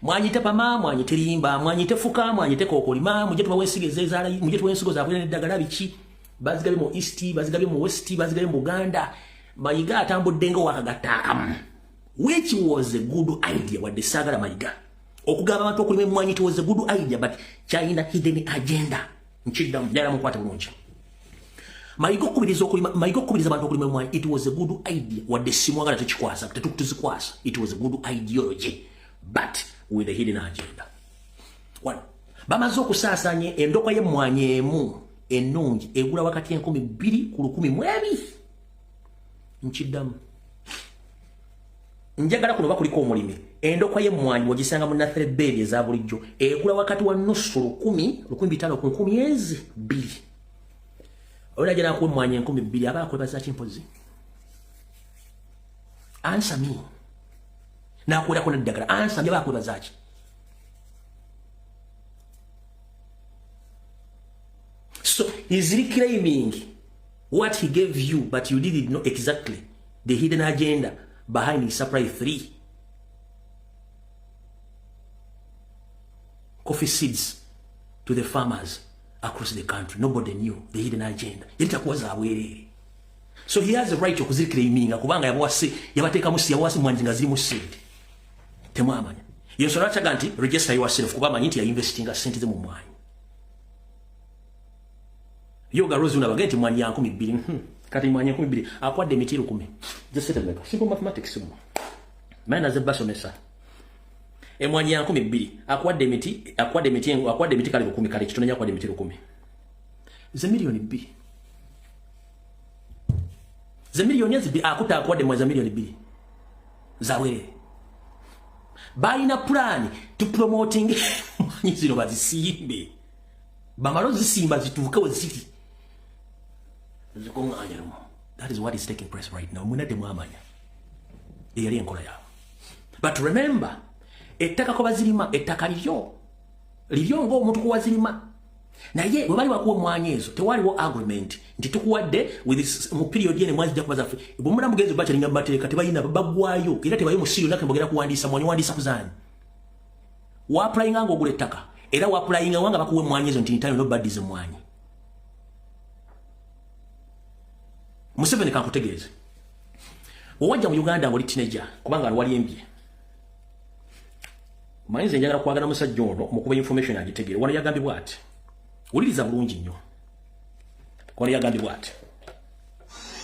Speaker 1: Mwanyi tepama, mwanyi terimba, mwanyi tefuka, mwanyi tekookolima, mujje tubawe ensigo ezezaala, mujje tubawe ensigo zaabwe n'eddagala. Biki bazigabye mu East, bazigabye mu West, bazigabye mu Buganda. Mayiga atambudde nga owakagatta akamu, which was a good idea. Wadde saagala Mayiga, okugamba abantu okulima emmwanyi, it was a good idea, but kyalina hidden agenda. Nkiddamu, njagala mukwate bulungi. Mayiga okukubiriza okulima, Mayiga okukubiriza abantu okulima emmwanyi, it was a good idea. Wadde simwagala, tekikwasa, tetuzikwasa. It was a good ideology, but with a hidden agenda. One, bamaze okusaasaanya endokwa y'emmwanyi emu ennungi egula wakati 2000 ku 1000. Nkiddamu, njagala kuno bakuliko omulimi. Endokwa y'emmwanyi bw'ogisanga mu nursery bed eza bulijjo egula wakati wa nusu 1000, 1500 ku 2000. Olajja nakuwa emmwanyi 2000, aba akwebaza ki mpozi? Answer me. Nakuwerako neddagala, answer me, aba akwebaza ki? So he's reclaiming what he gave you, but you didn't know exactly the hidden agenda behind his supply three coffee seeds to the farmers across the country. Nobody knew the hidden agenda. Yali takuwa za bwereere. So he has a right okuziclaiminga, kubanga yabawa, yabateekamu, yabawa mwanyi nga zirimu ssente. Temwamanya. Yensonga lwaki nti register yourself, kuba amanyi nti yainvestinga ssente ze mu mwanyi. Yoga Rose unabagenda nti mwanyi ya 2000. Kati mwanyi 2000 akwadde emiti 1000. Just settle. Simple mathematics mu. Maana ze basomesa. Emwanyi ya 2000 akwadde emiti, akwadde emiti, akwadde emiti kale 1000, kale kitonenya, akwadde emiti 1000. Ze miliyoni 2. Ze miliyoni ezi akuta akwadde mwa za miliyoni 2. Zawere. Balina plan to promoting mwanyi zino bazisimbe. Bamalo zisimba zituuke we ziri. Zikuŋŋaanya lumu. That is what is taking place right now. Mwina temwamanya. Eyali enkola yaabwe. But remember, ettaka ko bazirima, ettaka liryo. Liryo ng'omuntu kuwazirima. Naye bwe bali bakuwa omwanyi ezo, tewaliwo agreement nti tukuwadde with this, mu period ene mwazi kuba zaffe. Bwe muna mugenzi bakyalinga mu mateeka, tebalina baggwayo, era tebayo mu siri yonna kembogera kuwandiisa mwanyi, wandiisa kuzaani. Waapplyinga ng'ogula ettaka, era waapplyinga wanga bakuwa emwanyi ezo nti ntayo nobaddiza emwanyi. Museveni, kankutegeeze, wewajja mu Uganda ng'oli teenager, kubanga wali embye manyi. Nze njagala kwagala musajja ono mukuba information agitegeere. Wano yagambibwa ati, wuliriza bulungi nnyo, wano yagambibwa ati: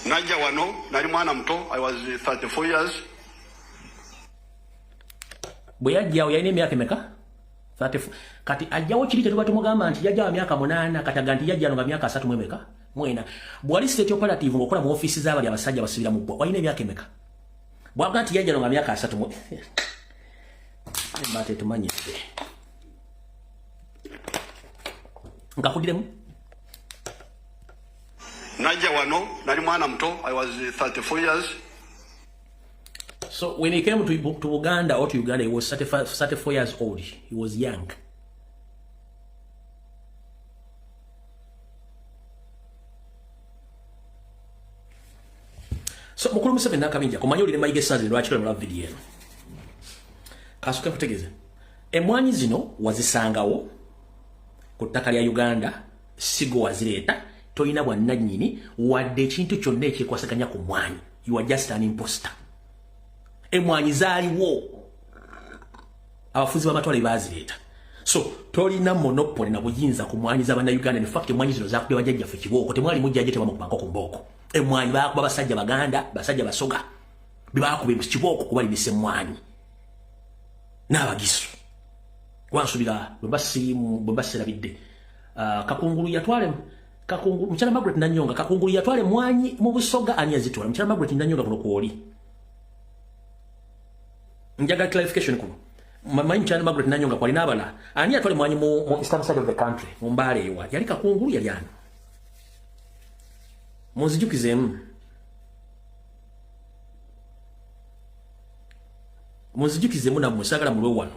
Speaker 2: Najja wano nali mwana muto, I was 34 years.
Speaker 1: Bwe yajjawo yalina emyaka emeka? 34. Kati ajjawo kiri kyetuba tumugamba nti yajjawo myaka 8, kati aga nti yajja no nga myaka 30 emeka? 40. Bwali state operative ng'okola mu ofiisi z'abali abasajja basibira mu bbwa, walina emyaka emeka? Bwaga nti yajja no nga myaka 30 mu mbate tumanyidde. Nkakudiremu.
Speaker 2: Najja wano nali mwana muto, I was 34 years.
Speaker 1: So when he came to Uganda or to Uganda, he was 35, 34 years old. He was young. So mukulu Museveni n'akabinja kumanya olire Mayiga essaazi lwaki olaba video eno. Kasooke nkutegeeze. Emwanyi zino wazisangawo ku ttaka lya Uganda, sigo wazireeta, tolina bwannannyini wadde ekintu kyonna ekyekwasaganya ku mwanyi. You are just an imposter. Emwanyi zaaliwo, abafuzi b'amatwale bazireeta, so tolina monopoly na buyinza ku mwanyi z'abannayuganda. In fact, emwanyi zino zakubye bajjajjaffe kibooko. Temwali mujjajje, tebamukubangako ku mbooko. Emwanyi baakuba basajja Baganda, basajja Basoga, bebakuba kibooko kubalimisa emwanyi n'Abagisu. Wansuubira bwe mba sirimu, bwe mba sirabidde. Kakungulu yatwale Kakungulu, mukyala Margaret Nanyonga, Kakungulu yatwale mwanyi mu Busoga, ani yazitwala? Mukyala Margaret Nanyonga, kuno kwoli njaga clarification kuno. Manyi mukyala Margaret Nanyonga kwali n'abala, ani yatwale mwanyi mu eastern side of the country, mu Mbale ewa? Yali Kakungulu? Yali ani? Munzijukizeemu, munzijukizeemu nammwe, saagala mulwe wano.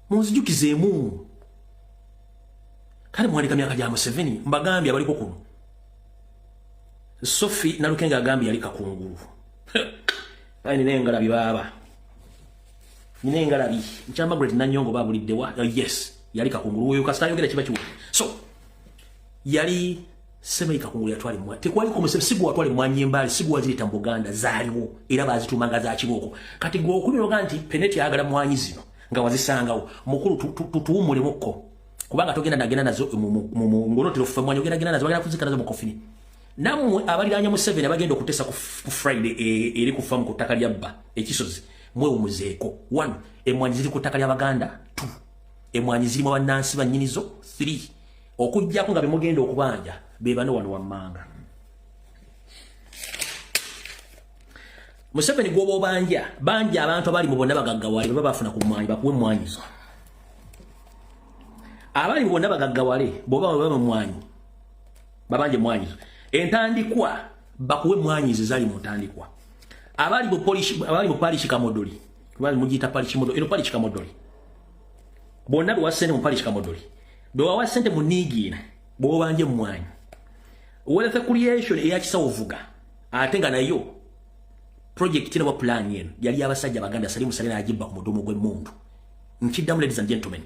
Speaker 1: Munzijukizeemu. Kale muwandika myaka gya Museveni. Mbagambye abaliko kuno, Sophie Nalukenga agambye yali Kakungulu. Ayi, nina engalabi baaba, nina engalabi. Mukyala Margaret Nanyongo babuliddewa? Yes, yali Kakungulu oyo. Kasita ayogera kiba kiwedde. So yali Semei Kakungulu yatwala emwanyi. Tekwaliko Museveni, si gwe watwala emwanyi embaali, si gwe wazireta mu Buganda, zaaliwo era bazitumanga za kibooko. Kati gwe okubiroga nti Peneti ayagala mwanyi zino nga wazisangawo, mukulu, tuwummulemukko, kubanga togenda nagenda nazo ng'onootera okufa. Mwanyi ogenda genda nazo, bagenda kuzika nazo mu kofini. Nammwe abaliraanya Museveni abagenda okuteesa ku Friday eri kufa mu ku ttaka lya bba ekisozi, mwewumuzeeko. One, emwanyi ziri ku ttaka ly'Abaganda. Two, emwanyi zirimu bannansi bannyinizo. Three, okuggyako nga bemugenda okubanja be bano wano wammanga. Museveni gwoba obanja, banja abantu abali mu bonna bagaggawale, baba bafuna ku mwanyi, bakuwe emwanyi zo. Abali mu bonna bagaggawale, bwoba baba mu mwanyi, babanje mwanyi zo. Entandikwa, bakuwe mwanyi ze zali mu ntandikwa. Abali mu polish, abali mu parish Kamodoli, bali mugiyita parish Modoli, eno parish Kamodoli, bonna bewa ssente mu parish Kamodoli, bewawa ssente mu Niigiina, bwobanje mwanyi. Wealth creation eyakisawo vuga, ate nga nayo project eno, plan eno yali abasajja Baganda. Salimu Saleh n'agibba ku mudumu gw'emmundu. Nkiddamu, ladies and gentlemen,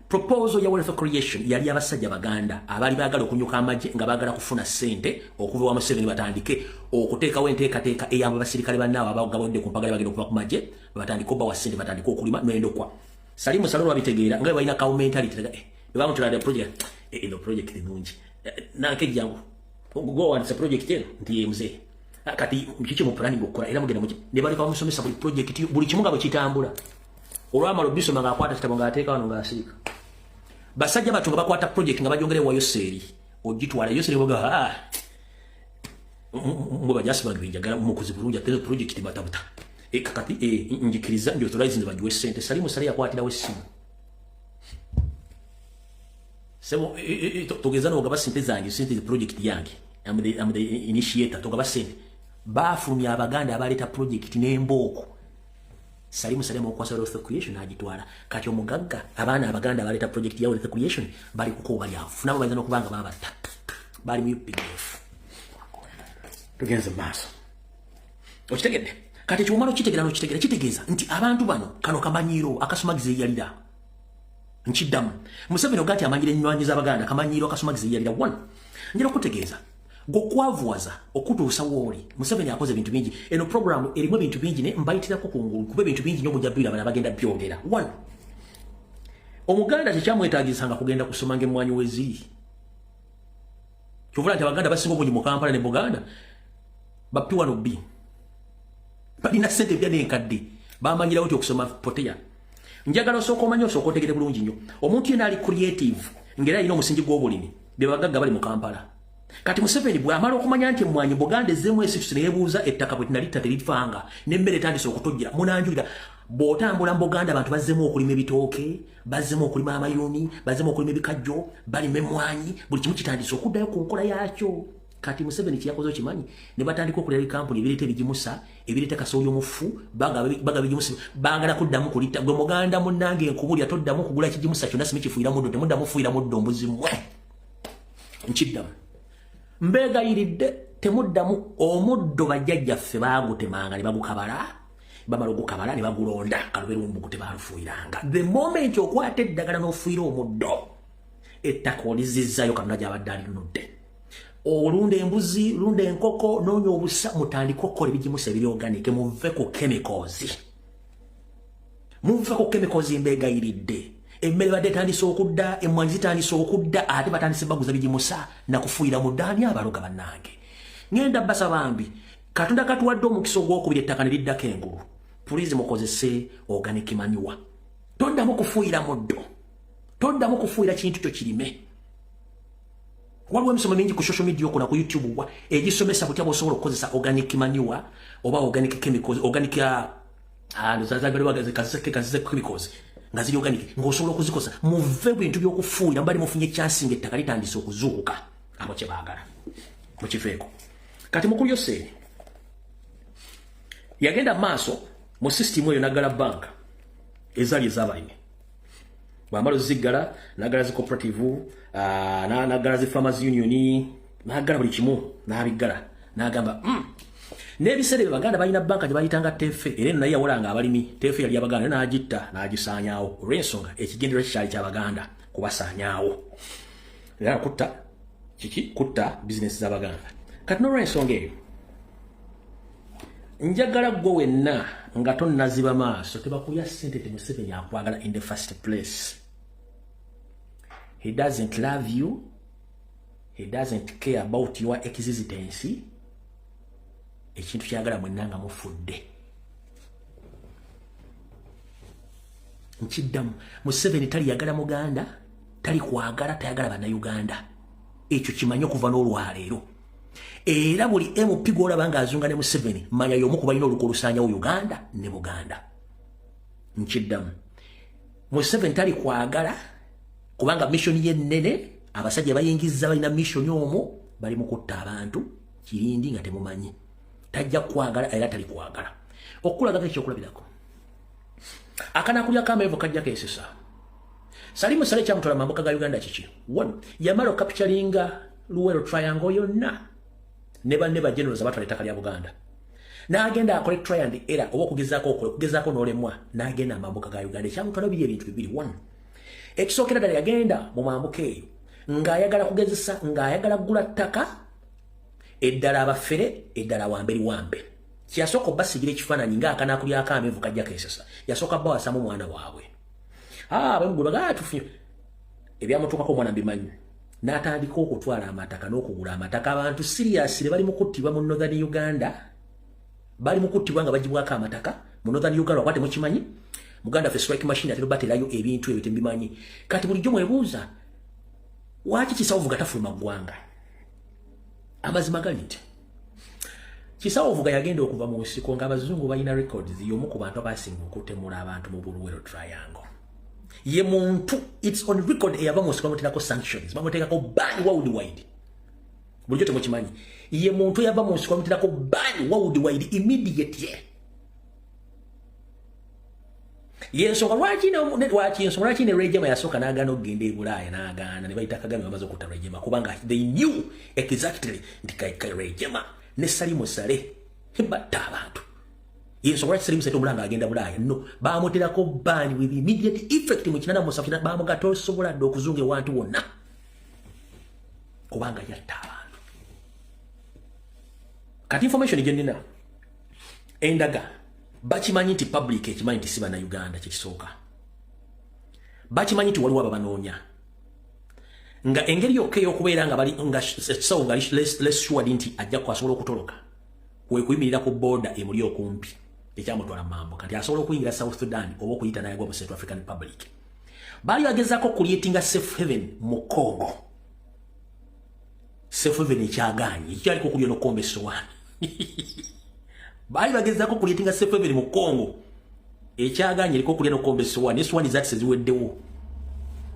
Speaker 1: proposal ya wealth creation yali abasajja Baganda abaali baagala okunyuka amagye, nga baagala kufuna ssente okuva wa Museveni, batandike okuteekawo enteekateeka eyamba basirikale bannaabo abagabodde ku mpagala, bagenda okuva ku magye, batandike obbawa ssente, batandike okulima n'endokwa. Salimu Saleh babitegeera nga balina cow mentality, bamutwala the project eno, project nungi nankejjangu gwowandisa project eno nti ye mzee. Kati kiki mu planning okukola era mugenda ne baleka bamusomesa buli project, buli kimu nga bwe kitambula. Olwamala obisoma ng'akwata kitabo ng'ateeka wano ng'asiika. Basajja batu nga bakwata project nga bajongera ewa Yoseri, ogitwala Yoseri boga, ah, mwe bajasi bange njagala mukozi bulungi, ate project batabuta e kakati e njikiriza ndi authorize bagiwe sente. Salimu Saleh yakwatirawo essimu, sebo, togeza n'ogaba sente zange, sente ze project yange, I'm the initiator, togaba sente. Bafulumya Abaganda abaleeta project n'embooko. Salimu Saleh okwasa wealth creation agitwala. Kati omugagga, abaana Abaganda abaleeta project ya wealth creation bali kuko, bali afu nabo bayinza n'okuba nga babatta, bali mu UPDF. Tugenze mu maaso. Okitegedde? Kati ekyomala okitegeera n'okitegeera, kitegeeza nti abantu bano kano kamanyiiro akasumagiza eyalira. Nkiddamu, Museveni oga nti amanyira ennywanyi z'Abaganda, kamanyiiro akasumagiza eyalira. One, njera okutegeeza gwokwavuwaza okutuusa wooli. Museveni akoze ebintu bingi, eno program erimu ebintu bingi, ne mbayitirako kungulu kuba ebintu bingi nnyo mujja biraba nabagenda byogera. One, Omuganda tekyamwetagisanga kugenda kusoma ng'emmwanyi weziri. Kyovula nti Abaganda basinga obungi mu Kampala ne Buganda ba P1 B balina sente ebya n'enkadde, bamanyirawo nti okusoma poteya. Njagala osooka omanye, osooka otegere bulungi nnyo, omuntu yenna ali creative ng'era alina omusingi gw'obulimi, bye bagagga bali mu Kampala. Kati Museveni bw'amala okumanya nti emmwanyi Buganda ezzeemu esituse, neyebuuza ettaka bwe tinalitta terifanga n'emmere etandise okutojjera. Munanjulira, bw'otambula mu Buganda, abantu bazzeemu okulima ebitooke, bazzeemu okulima amayuuni, bazzeemu okulima ebikajjo, balima emmwanyi, buli kimu kitandise okuddayo ku nkola yaakyo. Kati Museveni kyeyakoze okimanyi? Ne batandika okulera bikampuni ebireeta ebigimusa, ebireeta kasooli omufu, baga bigimusa, baagala kuddamu kulitta. Gwe Muganda munnange, nkubulya, toddamu kugula kigimusa kyonna, simi kifuuyira muddo, temuddamu fuuyira muddo mbuzi mmwe. Nkiddamu, mbeegayiridde, temuddamu omuddo. Bajjajjaffe baagutemanga ne bagukabala, bamala ogukabala ne bagulonda kaluberumbugu, tebalufuuyiranga. The moment okwata eddagala n'ofuuyira omuddo, ettaka olizizzayo Katonda gyabadde alinunudde. Olunda embuzi, lunda enkoko, noonya obusa, mutandike okukola ebigimusa ebiri organic, muve ku chemicals, muve ku chemicals, mbeegayiridde. Emmere badde etandise okudda, emmwanyi zitandise okudda, ate batandise baguza bigimusa nakufuuyira mu ddaani. Abaloga bannange, ŋŋenda basa bambi. Katonda katuwadde omukisa ogwokubiri, ettaka ne liddako engulu. Please, mukozese organic manure. Toddamu kufuuyira muddo, toddamu kufuuyira kintu kyo kirime. Waliwo emisomo mingi ku social media okwo na ku YouTube wa egisomesa butya bw'osobola okukozesa organic manure oba organic chemicals, organic chemicals nga ziri organic, ng'osobola okuzikosa. Muve bintu by'okufuuyira. Mubali mufunye chance nga ettaka litandise okuzuukuka. Abo kye baagala mukiveeko. Kati mukulu Yoseeri yagenda maaso mu system eyo, naggala banka ezaali ez'abalimi. Bwamala oziggala, naggala zi cooperative, naggala zi farmers union, naggala buli kimu n'abiggala, n'agamba N'ebiseera ebyo Baganda balina banka gye bayitanga Teefe, era eno naye yawolanga abalimi. Teefe yali Abaganda, naye n'agitta n'agisaanyaawo olw'ensonga ekigendererwa kikyali kyabaganda kubasaanyaawo, era kutta kiki, kutta bizinesi z'Abaganda. Kati n'olw'ensonga eyo, njagala gwe wenna nga tonnaziba maaso, tebakulya ssente. Te Museveni akwagala in the first place? He doesn't love you, he doesn't care about your existence. Ekintu kyagala mwenna nga mufudde. Nkiddamu, Museveni taliyagala Muganda, tali kwagala, tayagala Bannayuganda. Ekyo kimanye okuva n'olwaleero. Era buli MP gwolaba ng'azunga ne Museveni, manya y'omu ku balina oluko olusaanyawo Uganda ne Buganda. Nkiddamu, Museveni tali kwagala, kubanga mission ye nnene. Abasajja bayingiza balina mission omwo, bali mu kutta abantu kirindi nga temumanyi. Tajja kwagala era tali kwagala. Okulagako ekyokulabirako, akanakulya kamenvu kajja kesesa. Salimu Sale kyamutwala mambuka ga Uganda kiki? One, yamala okapturinga Luwero Triangle yonna ne banne ba generals abatwala ettaka lya Buganda, n'agenda akole try and error oba okugezaako okole okugezaako n'olemwa, n'agenda amambuka ga Uganda. Ekyamutwala biri ebintu bibiri. One, ekisookera ddala, yagenda mu mambuka eyo ng'ayagala kugezesa, ng'ayagala kugula ttaka eddala abafere, eddala wamberi wambe. Kyeyasooka obbasigira ekifaananyi ng'akanaakulyako amenvu kajja kesesa. Yasooka bawasamu omwana waabwe. Bemugula tufunye ebyamutuukako, omwana mbimanyi. N'atandika okutwala amataka n'okugula amataka. Abantu seriously bali mu kuttibwa mu Northern Uganda, bali mu kuttibwa nga bagibwako amataka mu Northern Uganda. Wakwate mukimanyi, muganda ffe strike machine atera baterayo ebintu ebyo, tembimanyi. Kati bulijjo mwebuuza waki Kisawovuga tafuluma ggwanga. Amazima gali nti Kisawovuga yagenda okuva mu nsiko ng'abazungu balina records y'omu ku bantu abasinga okutemula abantu mu Buluwero Triangle. Ye muntu, it's on record, eyava mu nsiko bamuteekako sanctions, bamuteekako ban worldwide. Bulijjo temukimanyi, ye muntu eyava mu nsiko bamuteekako ban worldwide immediately. Yensonga lwaki, lwaki, ensonga lwaki ne Rwigema yasooka n'agaana okugenda e Bulaaya, n'agaana ne bayita Kagame bamaze okutta Rwigema, kubanga they knew exactly nti Rwigema ne Salimu Sale batta abantu. Yensonga lwaki Salimu Sale omulanga agenda Bulaaya, no bamuterako ban with immediate effect mu 87. Bamugata osobola dde okuzunga ewantu wonna kubanga yatta abantu. Kati information gye nnina endaga, bakimanyi nti public ekimanyi nti si Bannayuganda. Kyekisooka, bakimanyi nti waliwo ababanoonya, nga engeri yokka ey'okubeera nga bali nga ekisawo nga less assured nti ajja kwasobola okutoloka kwe kuyimirira ku border emuli okumpi. Ekyamutwala mambo, kati asobola okuyingira South Sudan oba okuyita nayagwa mu Central African Republic. Baali bagezaako creatinga safe haven mu Congo. Safe haven ekyagaanye, ekyaliko okulya n'okukomba essowaani. Baali bagezaako creatinga safe haven mu Congo, ekyagaanye eriko okulya n'okukomba essowaani. Essowaani zaatise ziweddewo,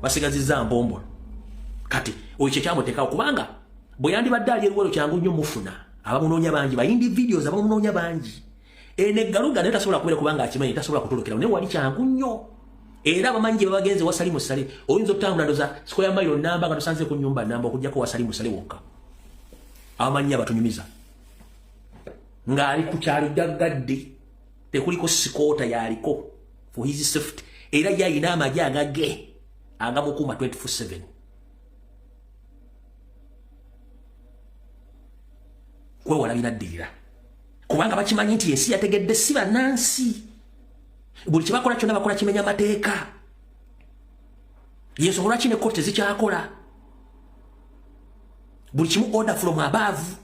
Speaker 1: basigazizza mpombo. Kati oyo kyekyamuteekawo, kubanga bwe yandibadde ali eruwero kyangu nnyo mufuna. Abamunoonya bangi, ba individuals abamunoonya bangi. Eno eggaluga naye tasobola kubeera, kubanga akimanyi tasobola kutolokera, naye wali kyangu nnyo. Era abamanyi gye babagenze wasali musale, oyinza otambula ndoza square mile namba nga tosanze ku nyumba namba, okugjako wasali musale wokka. Abamanyi abatunyumiza ng'ali ku kyalo gaggadde, tekuliko sikoota, yaliko for his safety, era ye ayina amagye agage agamukuuma 24/7 kwewala binaddirira, kubanga bakimanyi nti ensi yategedde si bannansi. Buli kyebakola kyonna bakola kimenya mateeka. Yensonga lwaki ne kooti tezikyakola buli kimu, order from above.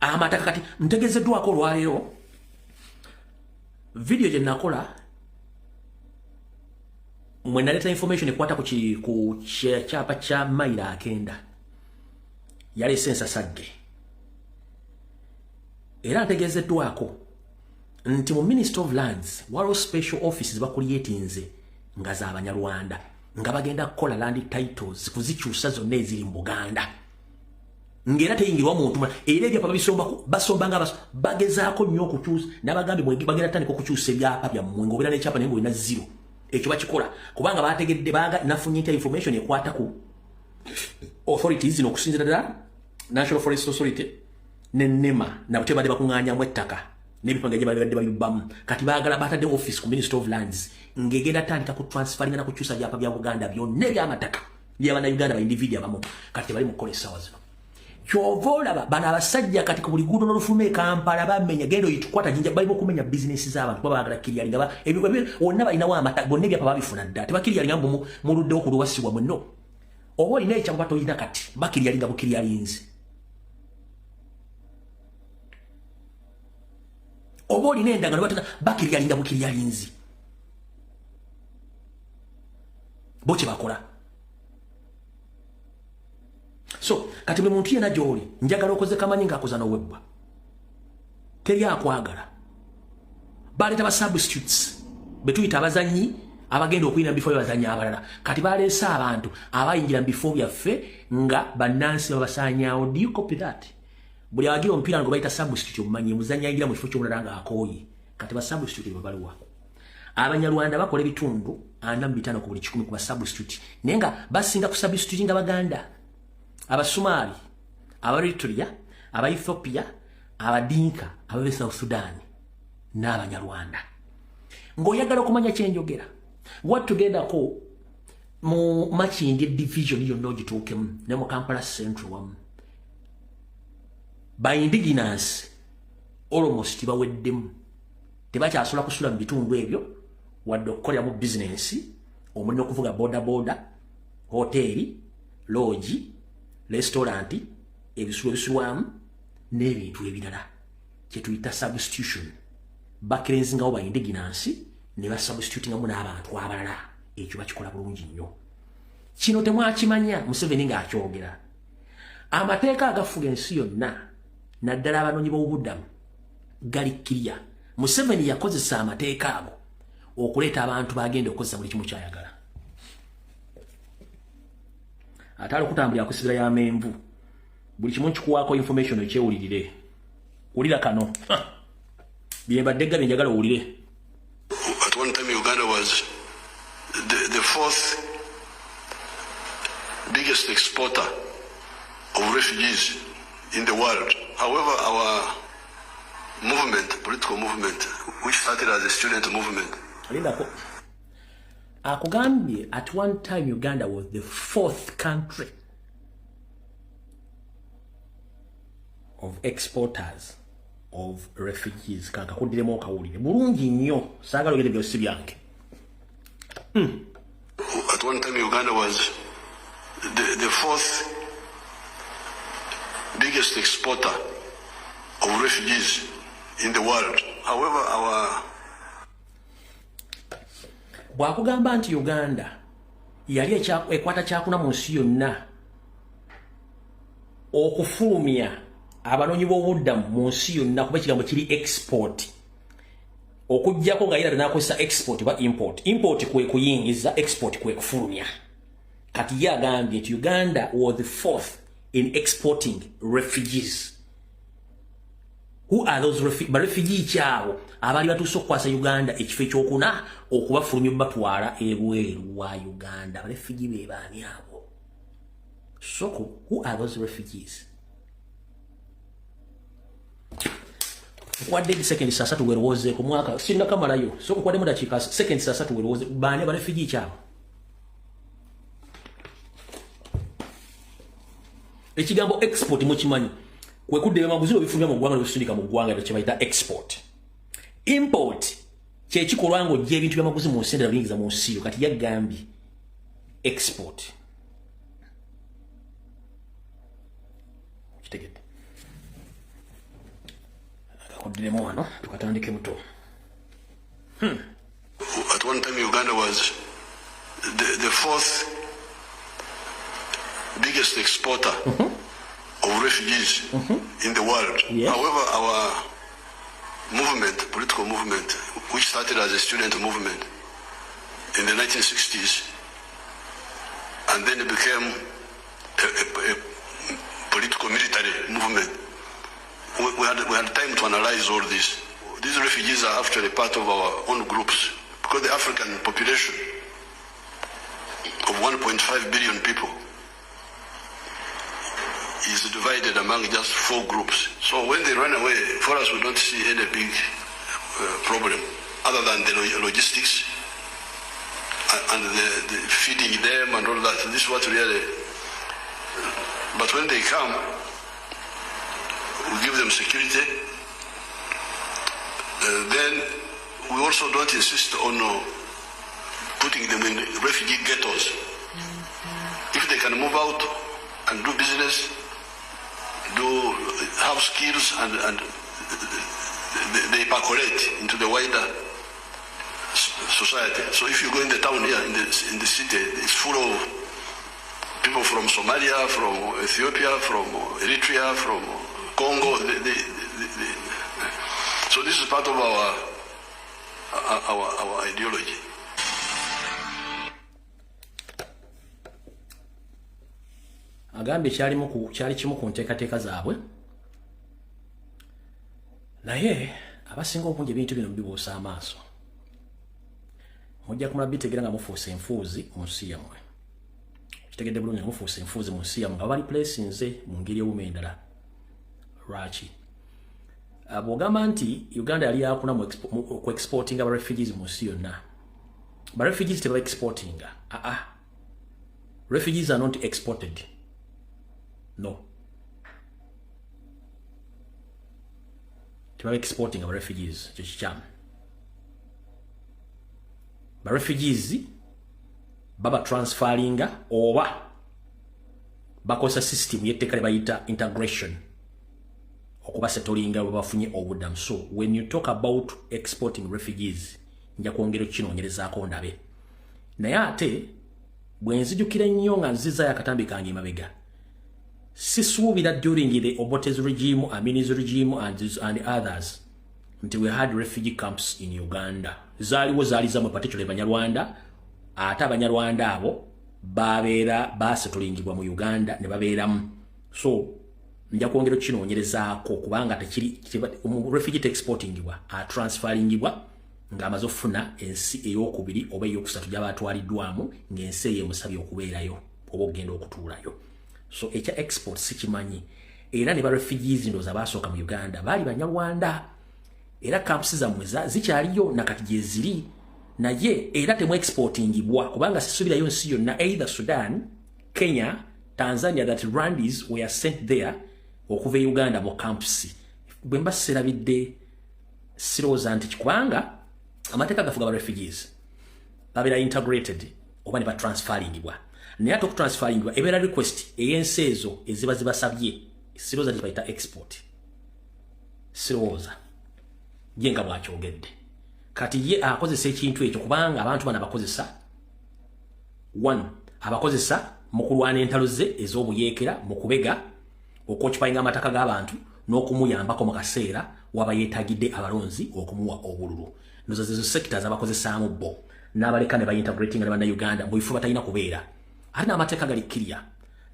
Speaker 1: Amataka kati ntegezeddwako olwaleero. Video gye nakola mwe naleeta information ekwata ku kyapa kya mayiro akenda, yaleese ensasagge. Era ntegeezeddwako nti mu Minister of Lands waliwo special offices bakulyetinze nga z'Abanyarwanda, nga bagenda kukola land titles kuzikyusa zonna eziri mu Buganda, ng'era teyingirwa muntu mulala. Era ebyapa basomba nga bagezaako nnyo okukyusa. N'abagambye bagenda tandika okukyusa ebyapa byammwe, ng'obeera n'ekyapa naye ng'olina zero. Ekyo bakikola kubanga bategedde baga nafunye nti information ekwata ku authorities zino, okusinziira ddala National Forest Authority ne NEMA, nabo tebadde bakuŋŋaanyamu ettaka n'ebipanga gye babadde babibbamu. Kati baagala batadde office ku Minister of Lands ng'egenda tandika ku transferringa na kukyusa byapa bya Buganda byonna ebyamataka by'Abannayuganda ba individual abamu. Kati tebali mu kukola essaawa zino. Kyova olaba bano abasajja kati ku buli guudo n'olufuluma e Kampala bamenya. Genda oyitukwata Jinja, balina okumenya bizinesi z'abantu kuba baagala clearinga wonna. Balinawo amata bonna, ebyapa babifuna dda, tebaclearinga mbu muluddewo ku luwasibwa mwenno. Oba olina ekyapa tolina, kati baclearinga buclearinzi. Oba olina endagano batena, baclearinga buclearinzi. Bo kye bakola. So kati buli muntu yena gy'oli, njagala okoze kamanyi ng'akoza n'owebbwa, teri akwagala. Baleeta ba substitutes betuyita abazanyi abagenda okuyingira mu bifo byabazanyi abalala. Kati baleese abantu abayingira mu bifo byaffe nga bannansi babasaanyaawo. Do you copy that? Buli awagira omupiira ngo bayita substitute, omumanyi omuzanyi ayingira mu kifo ky'omulala ng'akooye. Kati ba substitute bwe baliwa? Abanyarwanda bakola ebitundu 45 ku buli 100 ku ba substitute, naye nga basinga ku substitute nga Baganda, Abasumaali, Abaeritrea, Abaethiopia, Abadinka ababe South Sudan n'Abanyarwanda. Ng'oyagala okumanya kyenjogera, watugendako mu Makindye Division yonna ogituukemu ne mu Kampala Central wamu, ba indigenous almost baweddemu, tebakyasobola kusula mu bitundu ebyo wadde okukolera mu bizinensi omuli n'okuvuga boda boda, hoteeri, lodge, restaurant, ebisulo ebisulwamu n'ebintu ebirala, kyetuyita substitution. Bacleansingawo ba indigenous ne basubstitutingamu n'abantu abalala. Ekyo bakikola bulungi nnyo. Kino temwakimanya Museveni ng'akyogera. Amateeka agafuga ensi yonna, naddala abanoonyi b'obubuddamu, gali clear. Museveni yakozesa amateeka ago okuleeta abantu bagenda okukozesa buli kimu kyayagala. Ate ali okutambulira kusibira y'amenvu. Buli kimu nkikuwaako information ekyewulirire. Wulira kano byembadde gabye, njagala owulire.
Speaker 2: At one time Uganda was the fourth biggest exporter of refugees in the world. However, our movement, political movement, which started as a student movement,
Speaker 1: Lindako. Akugambye at one time Uganda was the fourth country of exporters of refugees. Kankakuddiremu okawulire bulungi nnyo, saagala ogende byosi byange.
Speaker 2: At one time Uganda was the fourth biggest exporter of refugees in the world. However, our
Speaker 1: Bw'akugamba nti Uganda yali ekwata kyakuna mu nsi yonna okufulumya abanoonyi b'obuddamu mu nsi yonna, kuba ekigambo kiri export, okugjako nga yera nakozesa export oba import. Import kwe kuyingiza, export kwe kufulumya. Kati ye agambye nti Uganda was the fourth in exporting refugees. Who are those barefugee kyabo abaali batuuse okukwasa Uganda ekifo ekyokuna okubafulumya batwala ebweru wa Uganda? Barefugee be baani abo? Soko, who are those refugees? Nkwadde sekendi 30 werowoozeeko. Mwaka sinnakamalayo, so nkwaddemu dakiika sekendi 30 werowooze, baani abarefugee kyabo? Ekigambo export mukimanyi, kwe kudda ebyamaguzi obifulumya mu ggwanga nebisindika mu ggwanga, ekyo kyebayita export. Import kyekikolwa ng'ojja ebintu byamaguzi mu nsi endala biyingiza mu nsi yo. Kati yagambye export. Kitegedde? Akakuddiremu wano tukatandike buto.
Speaker 2: At one time, Uganda was the fourth biggest exporter of refugees in the world.
Speaker 1: Yes.
Speaker 2: However, our movement, political movement, which started as a student movement in the 1960s, and then it became a political military movement. We had time to analyze all this. These refugees are actually part of our own groups, because the African population of 1.5 billion people is divided among just four groups. So when they run away, for us, we don't see any big problem other than the logistics and the feeding them and all that. This is what really... But when they come, we give them security. Then we also don't insist on putting them in refugee ghettos. If they can move out and do business, do have skills, and they percolate into the wider society. So if you go in the town here, in the city, it's full of people from Somalia, from Ethiopia, from Eritrea, from Congo. So this is part of our ideology.
Speaker 1: Agambye kyali kimu ku nteekateeka zaabwe, naye abasinga obungi ebintu bino mubibuusa amaaso. Mujja kumala bitegeera nga mufuuse enfuuzi mu nsi yammwe. Kitegedde bulungi nga mufuuse enfuuzi mu nsi yammwe, nga bali pulesinze mu ngeri ewuma endala. Lwaki? Bw'ogamba nti Uganda yali yakuna ku exportinga aba refugees mu nsi yonna, ba refugees teba exportinga. Refugees are not exported. No. Teba exporting aba refugees, kyo kikyamu. Ba refugees baba transferringa oba bakozesa system y'etteeka lye bayita integration okubasettlinga bwe bafunye obuddamu. So when you talk about exporting refugees, nja kwongera okukinoonyerezaako ndabe. Naye ate bwe nzijukira ennyo nga nzizaayo akatambi kange emabega, sisuubira during the Obote's regime, Amin's regime and others nti we had refugee camps in Uganda. Zaaliwo zaali zammwe, particularly Banyarwanda, ate Abanyarwanda abo babeera basetulingibwa mu Uganda ne babeeramu. So nja kwongera okukinoonyerezaako kubanga tekiri refugee exportingibwa, atransferingibwa ng'amaze okufuna ensi ey'okubiri oba ey'okusatu gy'aba atwaliddwamu ng'ensi eyo emusabye okubeerayo oba okugenda okutuulayo. So ekya export sikimanyi. Era ne ba refugees ndowooza baasooka mu Uganda baali Banyarwanda, era camps zammwe zikyaliyo nakati gye ziri, naye era temu exportingibwa kubanga sisuubirayo nsi yonna, either Sudan, Kenya, Tanzania, that Rwandese were sent there okuva e Uganda mu camps. Bwe mba sirabidde sirowooza nti kubanga amateeka gafuga ba refugees babeera integrated oba ne batransferingibwa, naye ate okutransferingibwa ebeera request ey'ensi ezo eziba zibasabye. Sirowooza nti bayita export, sirowooza ye nga bw'akyogedde. Kati ye akozesa ekintu ekyo kubanga abantu bano abakozesa, one, abakozesa mu kulwana entalo ze ez'obuyeekera, mu kubega, okwokipayinga amataka g'abantu n'okumuyambako mu kaseera waba yeetagidde abalonzi okumuwa obululu. Ndowooza zezo sectors abakozesaamu bo n'abaleka ne baintegratinga ne bannayuganda mu bifo batalina kubeera. Ate n'amateeka gali kirya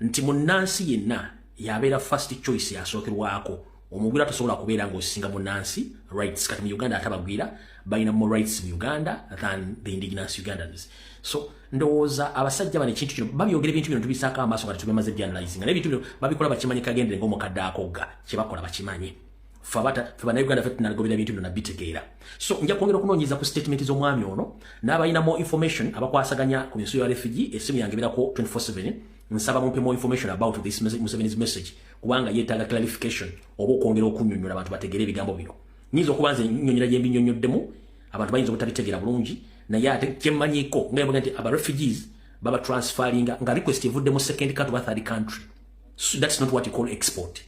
Speaker 1: nti munnansi yenna yabeera first choice, yasookerwako. Omugwira tosobola kubeera ng'osinga munnansi rights. Kati mu Uganda ate abagwira balina more rights mu Uganda than the indigenous Ugandans. So ndowooza abasajja bano ekintu kino babyogera, ebintu bino tubisaako amaaso nga tetubimaze byanalyzing, naye ebintu bino babikola bakimanyi kagendere ng'omukadde akogga kye bakola bakimanyi. Ffe bannayuganda ffe tunagobera ebintu bino nabitegeera. So nja kwongera okunoonyereza ku statement z'omwami ono n'abalina more information abakwasaganya ku nsi ya refugee. Essimu yange ebeerako 24/7. Nsaba mumpe more information about this Museveni's message, kubanga yeetaaga clarification oba okwongera okunnyonnyola abantu bategeere ebigambo bino. Nyinza okuba nze nnyonnyola gye mbinnyonnyoddemu, abantu bayinza obutabitegeera bulungi, naye ate kyemmanyiiko nga mbaga nti aba refugees baba transferringa nga request evudde mu second country oba third country. So that's not what you call export.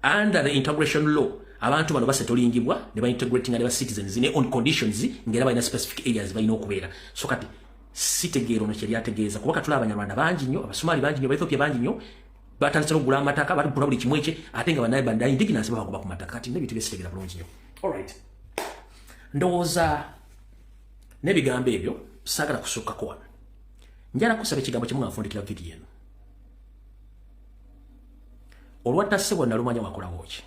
Speaker 1: Under the integration law, Abantu bano basetolingibwa ne baintegratinga ne ba citizens ne on conditions, ngera balina specific areas balina okubeera. So kati sitegeera ono kyeri ategeeza, kuba katulaba Abanyarwanda bangi nnyo, Abasomali bangi nnyo, Abaethiopia bangi nnyo batandise okugula amataka, batugula buli kimu ekye, ate nga banaye banda indigenous babagoba ku mataka. Kati n'ebintu byesitegeera bulungi nnyo. Alright, ndowooza n'ebigambo ebyo saagala kusukkako wano. Njala kusaba ekigambo kimu nga nfundikira vidiyo eno. Olwatta ssebo nalumanya, wakolawo ki?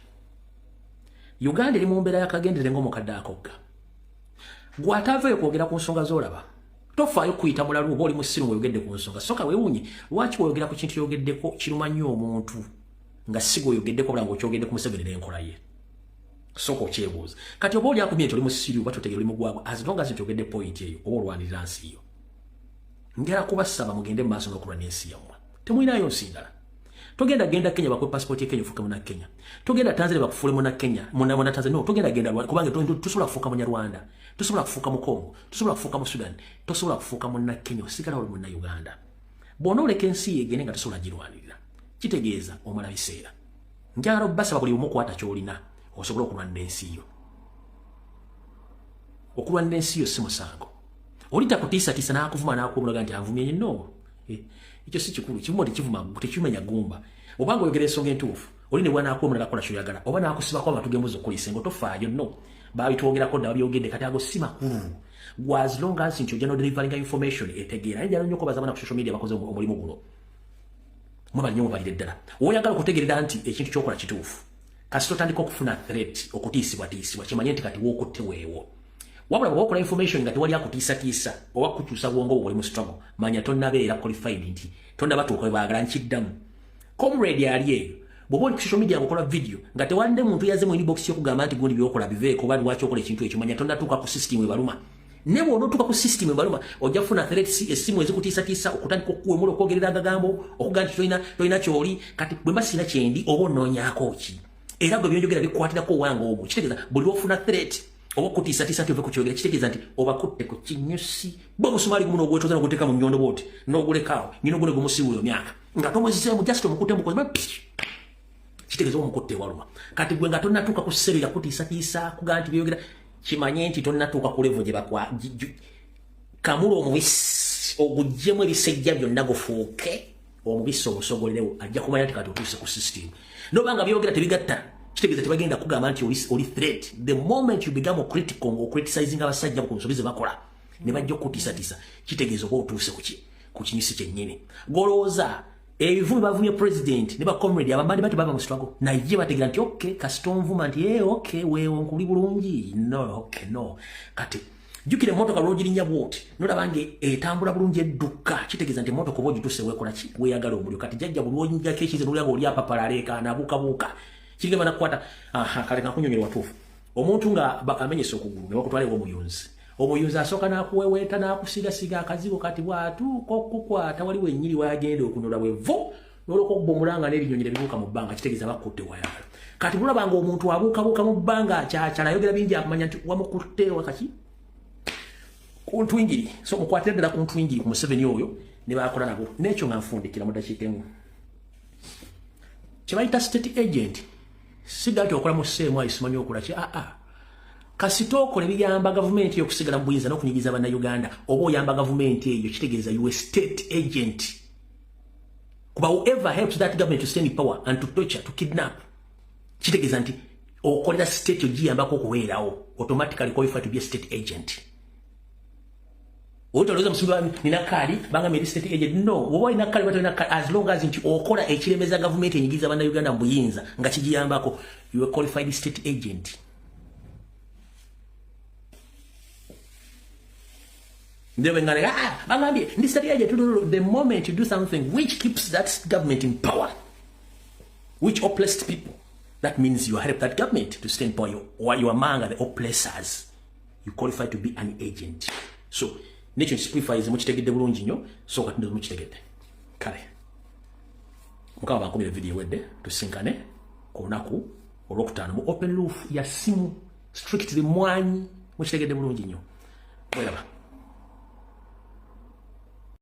Speaker 1: Uganda eri mu mbeera yakagendere ng'omukadde akogga. Gw'ataavayo kwogera ku nsonga z'olaba, tofaayo kuyita mulalu oba oli musiru ng'oyogedde ku nsonga. Soka weewuunye lwaki bw'oyogera ku kintu yogeddeko kiruma nnyo omuntu nga si gweoyogeddeko, obula ng'okyogedde ku Museveni n'enkola ye. Soka okyebuuza. Kati oba oli akumye nti oli musiru oba totegera, oli mugwagwa, as long as nti oyogedde point eyo oba olwanirira nsi yo. Njala kubasaba mugende mu maaso n'okulwana ensi yammwe. Temulinayo nsi ndala. Togenda genda Kenya bakwe passport ya Kenya ufuke muna Kenya. Togenda Tanzania bakufule muna Kenya, muna Tanzania. No, togenda genda Rwanda kubanga tusobola kufuka Munyarwanda, tusobola kufuka mu Congo, tusobola kufuka mu Sudan, tosobola kufuka muna Kenya, osigala oli muna Uganda. Bw'onooleka ensi yegende nga tosobola girwanirira, kitegeeza omala biseera. Njagala obbasaba buli omu kwata ky'olina osobole okulwanira ensi yo. Okulwanira ensi yo si musango. Oli takutiisatiisa n'akuvuma n'akuwumulaga nti anvumye. No, ekyo si kikulu. Kivumo tekivuma, tekimenya gumba. Obanga oyogera ensonga entuufu, oli ne bw'anaakuwemula nakola kyoyagala oba n'akusibako amatu g'embuzi okuliisa engo, tofaayo. No, babitwogerako dda, babyogedde, kati ago si makulu. Gwe as long as nti ojja nodeliveringa information etegeera. Naye njala nnyo okubaza abaana ku social media bakoze omulimu guno. Mwebali nnyo, mwebalire ddala. Oyagala okutegeerera nti ekintu kyokola kituufu, kasita otandika okufuna threat, okutiisibwatiisibwa, kimanye nti kati wookutte weewo. Wabula bw'oba okola information nga tewali akutiisatiisa oba kukyusa bwongo bwo, oli mu struggle, manya tonnabeera qualified, nti tonnabatuuka we baagala. Nkiddamu, comrade ali eyo, bw'oba oli ku social media ng'okola video nga tewali ne muntu yazze mu inbox yokugamba nti gundi byokola biveeko oba lwaki okola ekintu ekyo, manya tonnatuuka ku system ebaluma. Ne bw'onootuuka ku system ebaluma, ojja kufuna threats, essimu ezikutiisatiisa, okutandika okukuwemula, okwogerera agagambo, okugaa nti tolina kyoli. Kati bwe mba sirina kyendi, oba onoonyaako ki? Era gwe byonjogera bikwatirako wange omwo. Kitegeeza buli lwofuna threat oba okutiisatiisa nti ove ku kyogera, kitegeeza nti obakutte ku kinyusi. Bwe omusumaali gumu n'ogwetoza n'oguteeka mu nnyondo bwoti n'ogulekaawo, nyina ogune gumusiiwula emyaka nga tomuziseemu, just omukutte mukozi, kitegeeza omukutte ewaluma. Kati gwe nga tonnatuuka ku ssero yakutiisatiisa kugaa nti byogera, kimanye nti tonnatuuka ku level gye bakwa kamula omubisi oguggyemu ebisejja byonna gufuuke omubisi omusogolerewo, ajja kumanya nti kati otuuse ku system. Nobanga byogera tebigatta, kitegeeza tebagenda kugamba nti oli threat. The moment you become critical, ng'ocriticizing abasajja ku nsobi ze bakola, ne bajja okutiisatiisa, kitegeeza oba otuuse ku kinyusi kyennyini. Golowooza ebivumi bavumye president ne bacomrade abambandi bati bava mu struggle, naye bategeera nti okay, kasita onvuma nti hey, okay, weewo nkuli bulungi. No, okay, no. Kati jjukira emmotoka lwogirinya bwoti nolaba nga etambula bulungi edduka, kitegeeza nti emmotoka oba ogituuse weekola ki weeyagala omuliro. Kati jjajja buli lwonyigako ekize nolya nga oli apapala aleekaana abuukabuuka, kirigamba nakukwata. Aha, kale kakunyonyera watuufu. Omuntu nga amenyesa okugulu ne bakutwala ew'omuyunzi, omuyunzi asooka n'akuweweeta n'akusigasiga akazigo. Kati bw'atuuka okukukwata, wali wennyini wagenda okunola bwevu n'olwoka okubba omulanga n'ebinyonyi ne bibuuka mu bbanga, kitegeeza bakutte wayagala. Kati bulaba nga omuntu abuukabuuka mu bbanga, akyacala, ayogera bingi, akumanya nti wamukutte wakaki ku ntwingiri. So mukwatire ddala ku ntwingiri ku Museveni oyo ne bakola nabo. N'ekyo nga nfundikira mu ddakiika emu, kye bayita state agent siga nti okola mu seemu ayisimanyi okola ki. Aa, kasita okola ebiyamba gavumenti okusigala mu buyinza n'okunyigiza Bannayuganda, oba oyamba gavumenti eyo, kitegeeza you a state agent, kuba whoever helps that government to stay in power and to torture, to kidnap, kitegeeza nti okolera state ogiyambako okubeerawo, automatically qualify to be a state agent. Otolowooza musimbi nina kaali bangamba eri state agent. No, oba olina kaali oba tolina kaali, as long as nti okola ekiremeza gavumenti enyigiriza Bannayuganda mu buyinza nga kigiyambako, you a qualified state agent. Ah, bangambye ndi state agent. The moment you do something which keeps that government in power, which oppressed people, that means you help that government to stay in power, or you are among the oppressors, you qualify to be an agent. So nekyo simplifies, mukitegedde bulungi nnyo. So kati ndoza mukitegedde. Kale mukama bankumira, video wedde, tusinkane ku lunaku olwokutaano mu open roof ya simu strictly mwanyi. Mukitegedde bulungi nnyo, mweraba.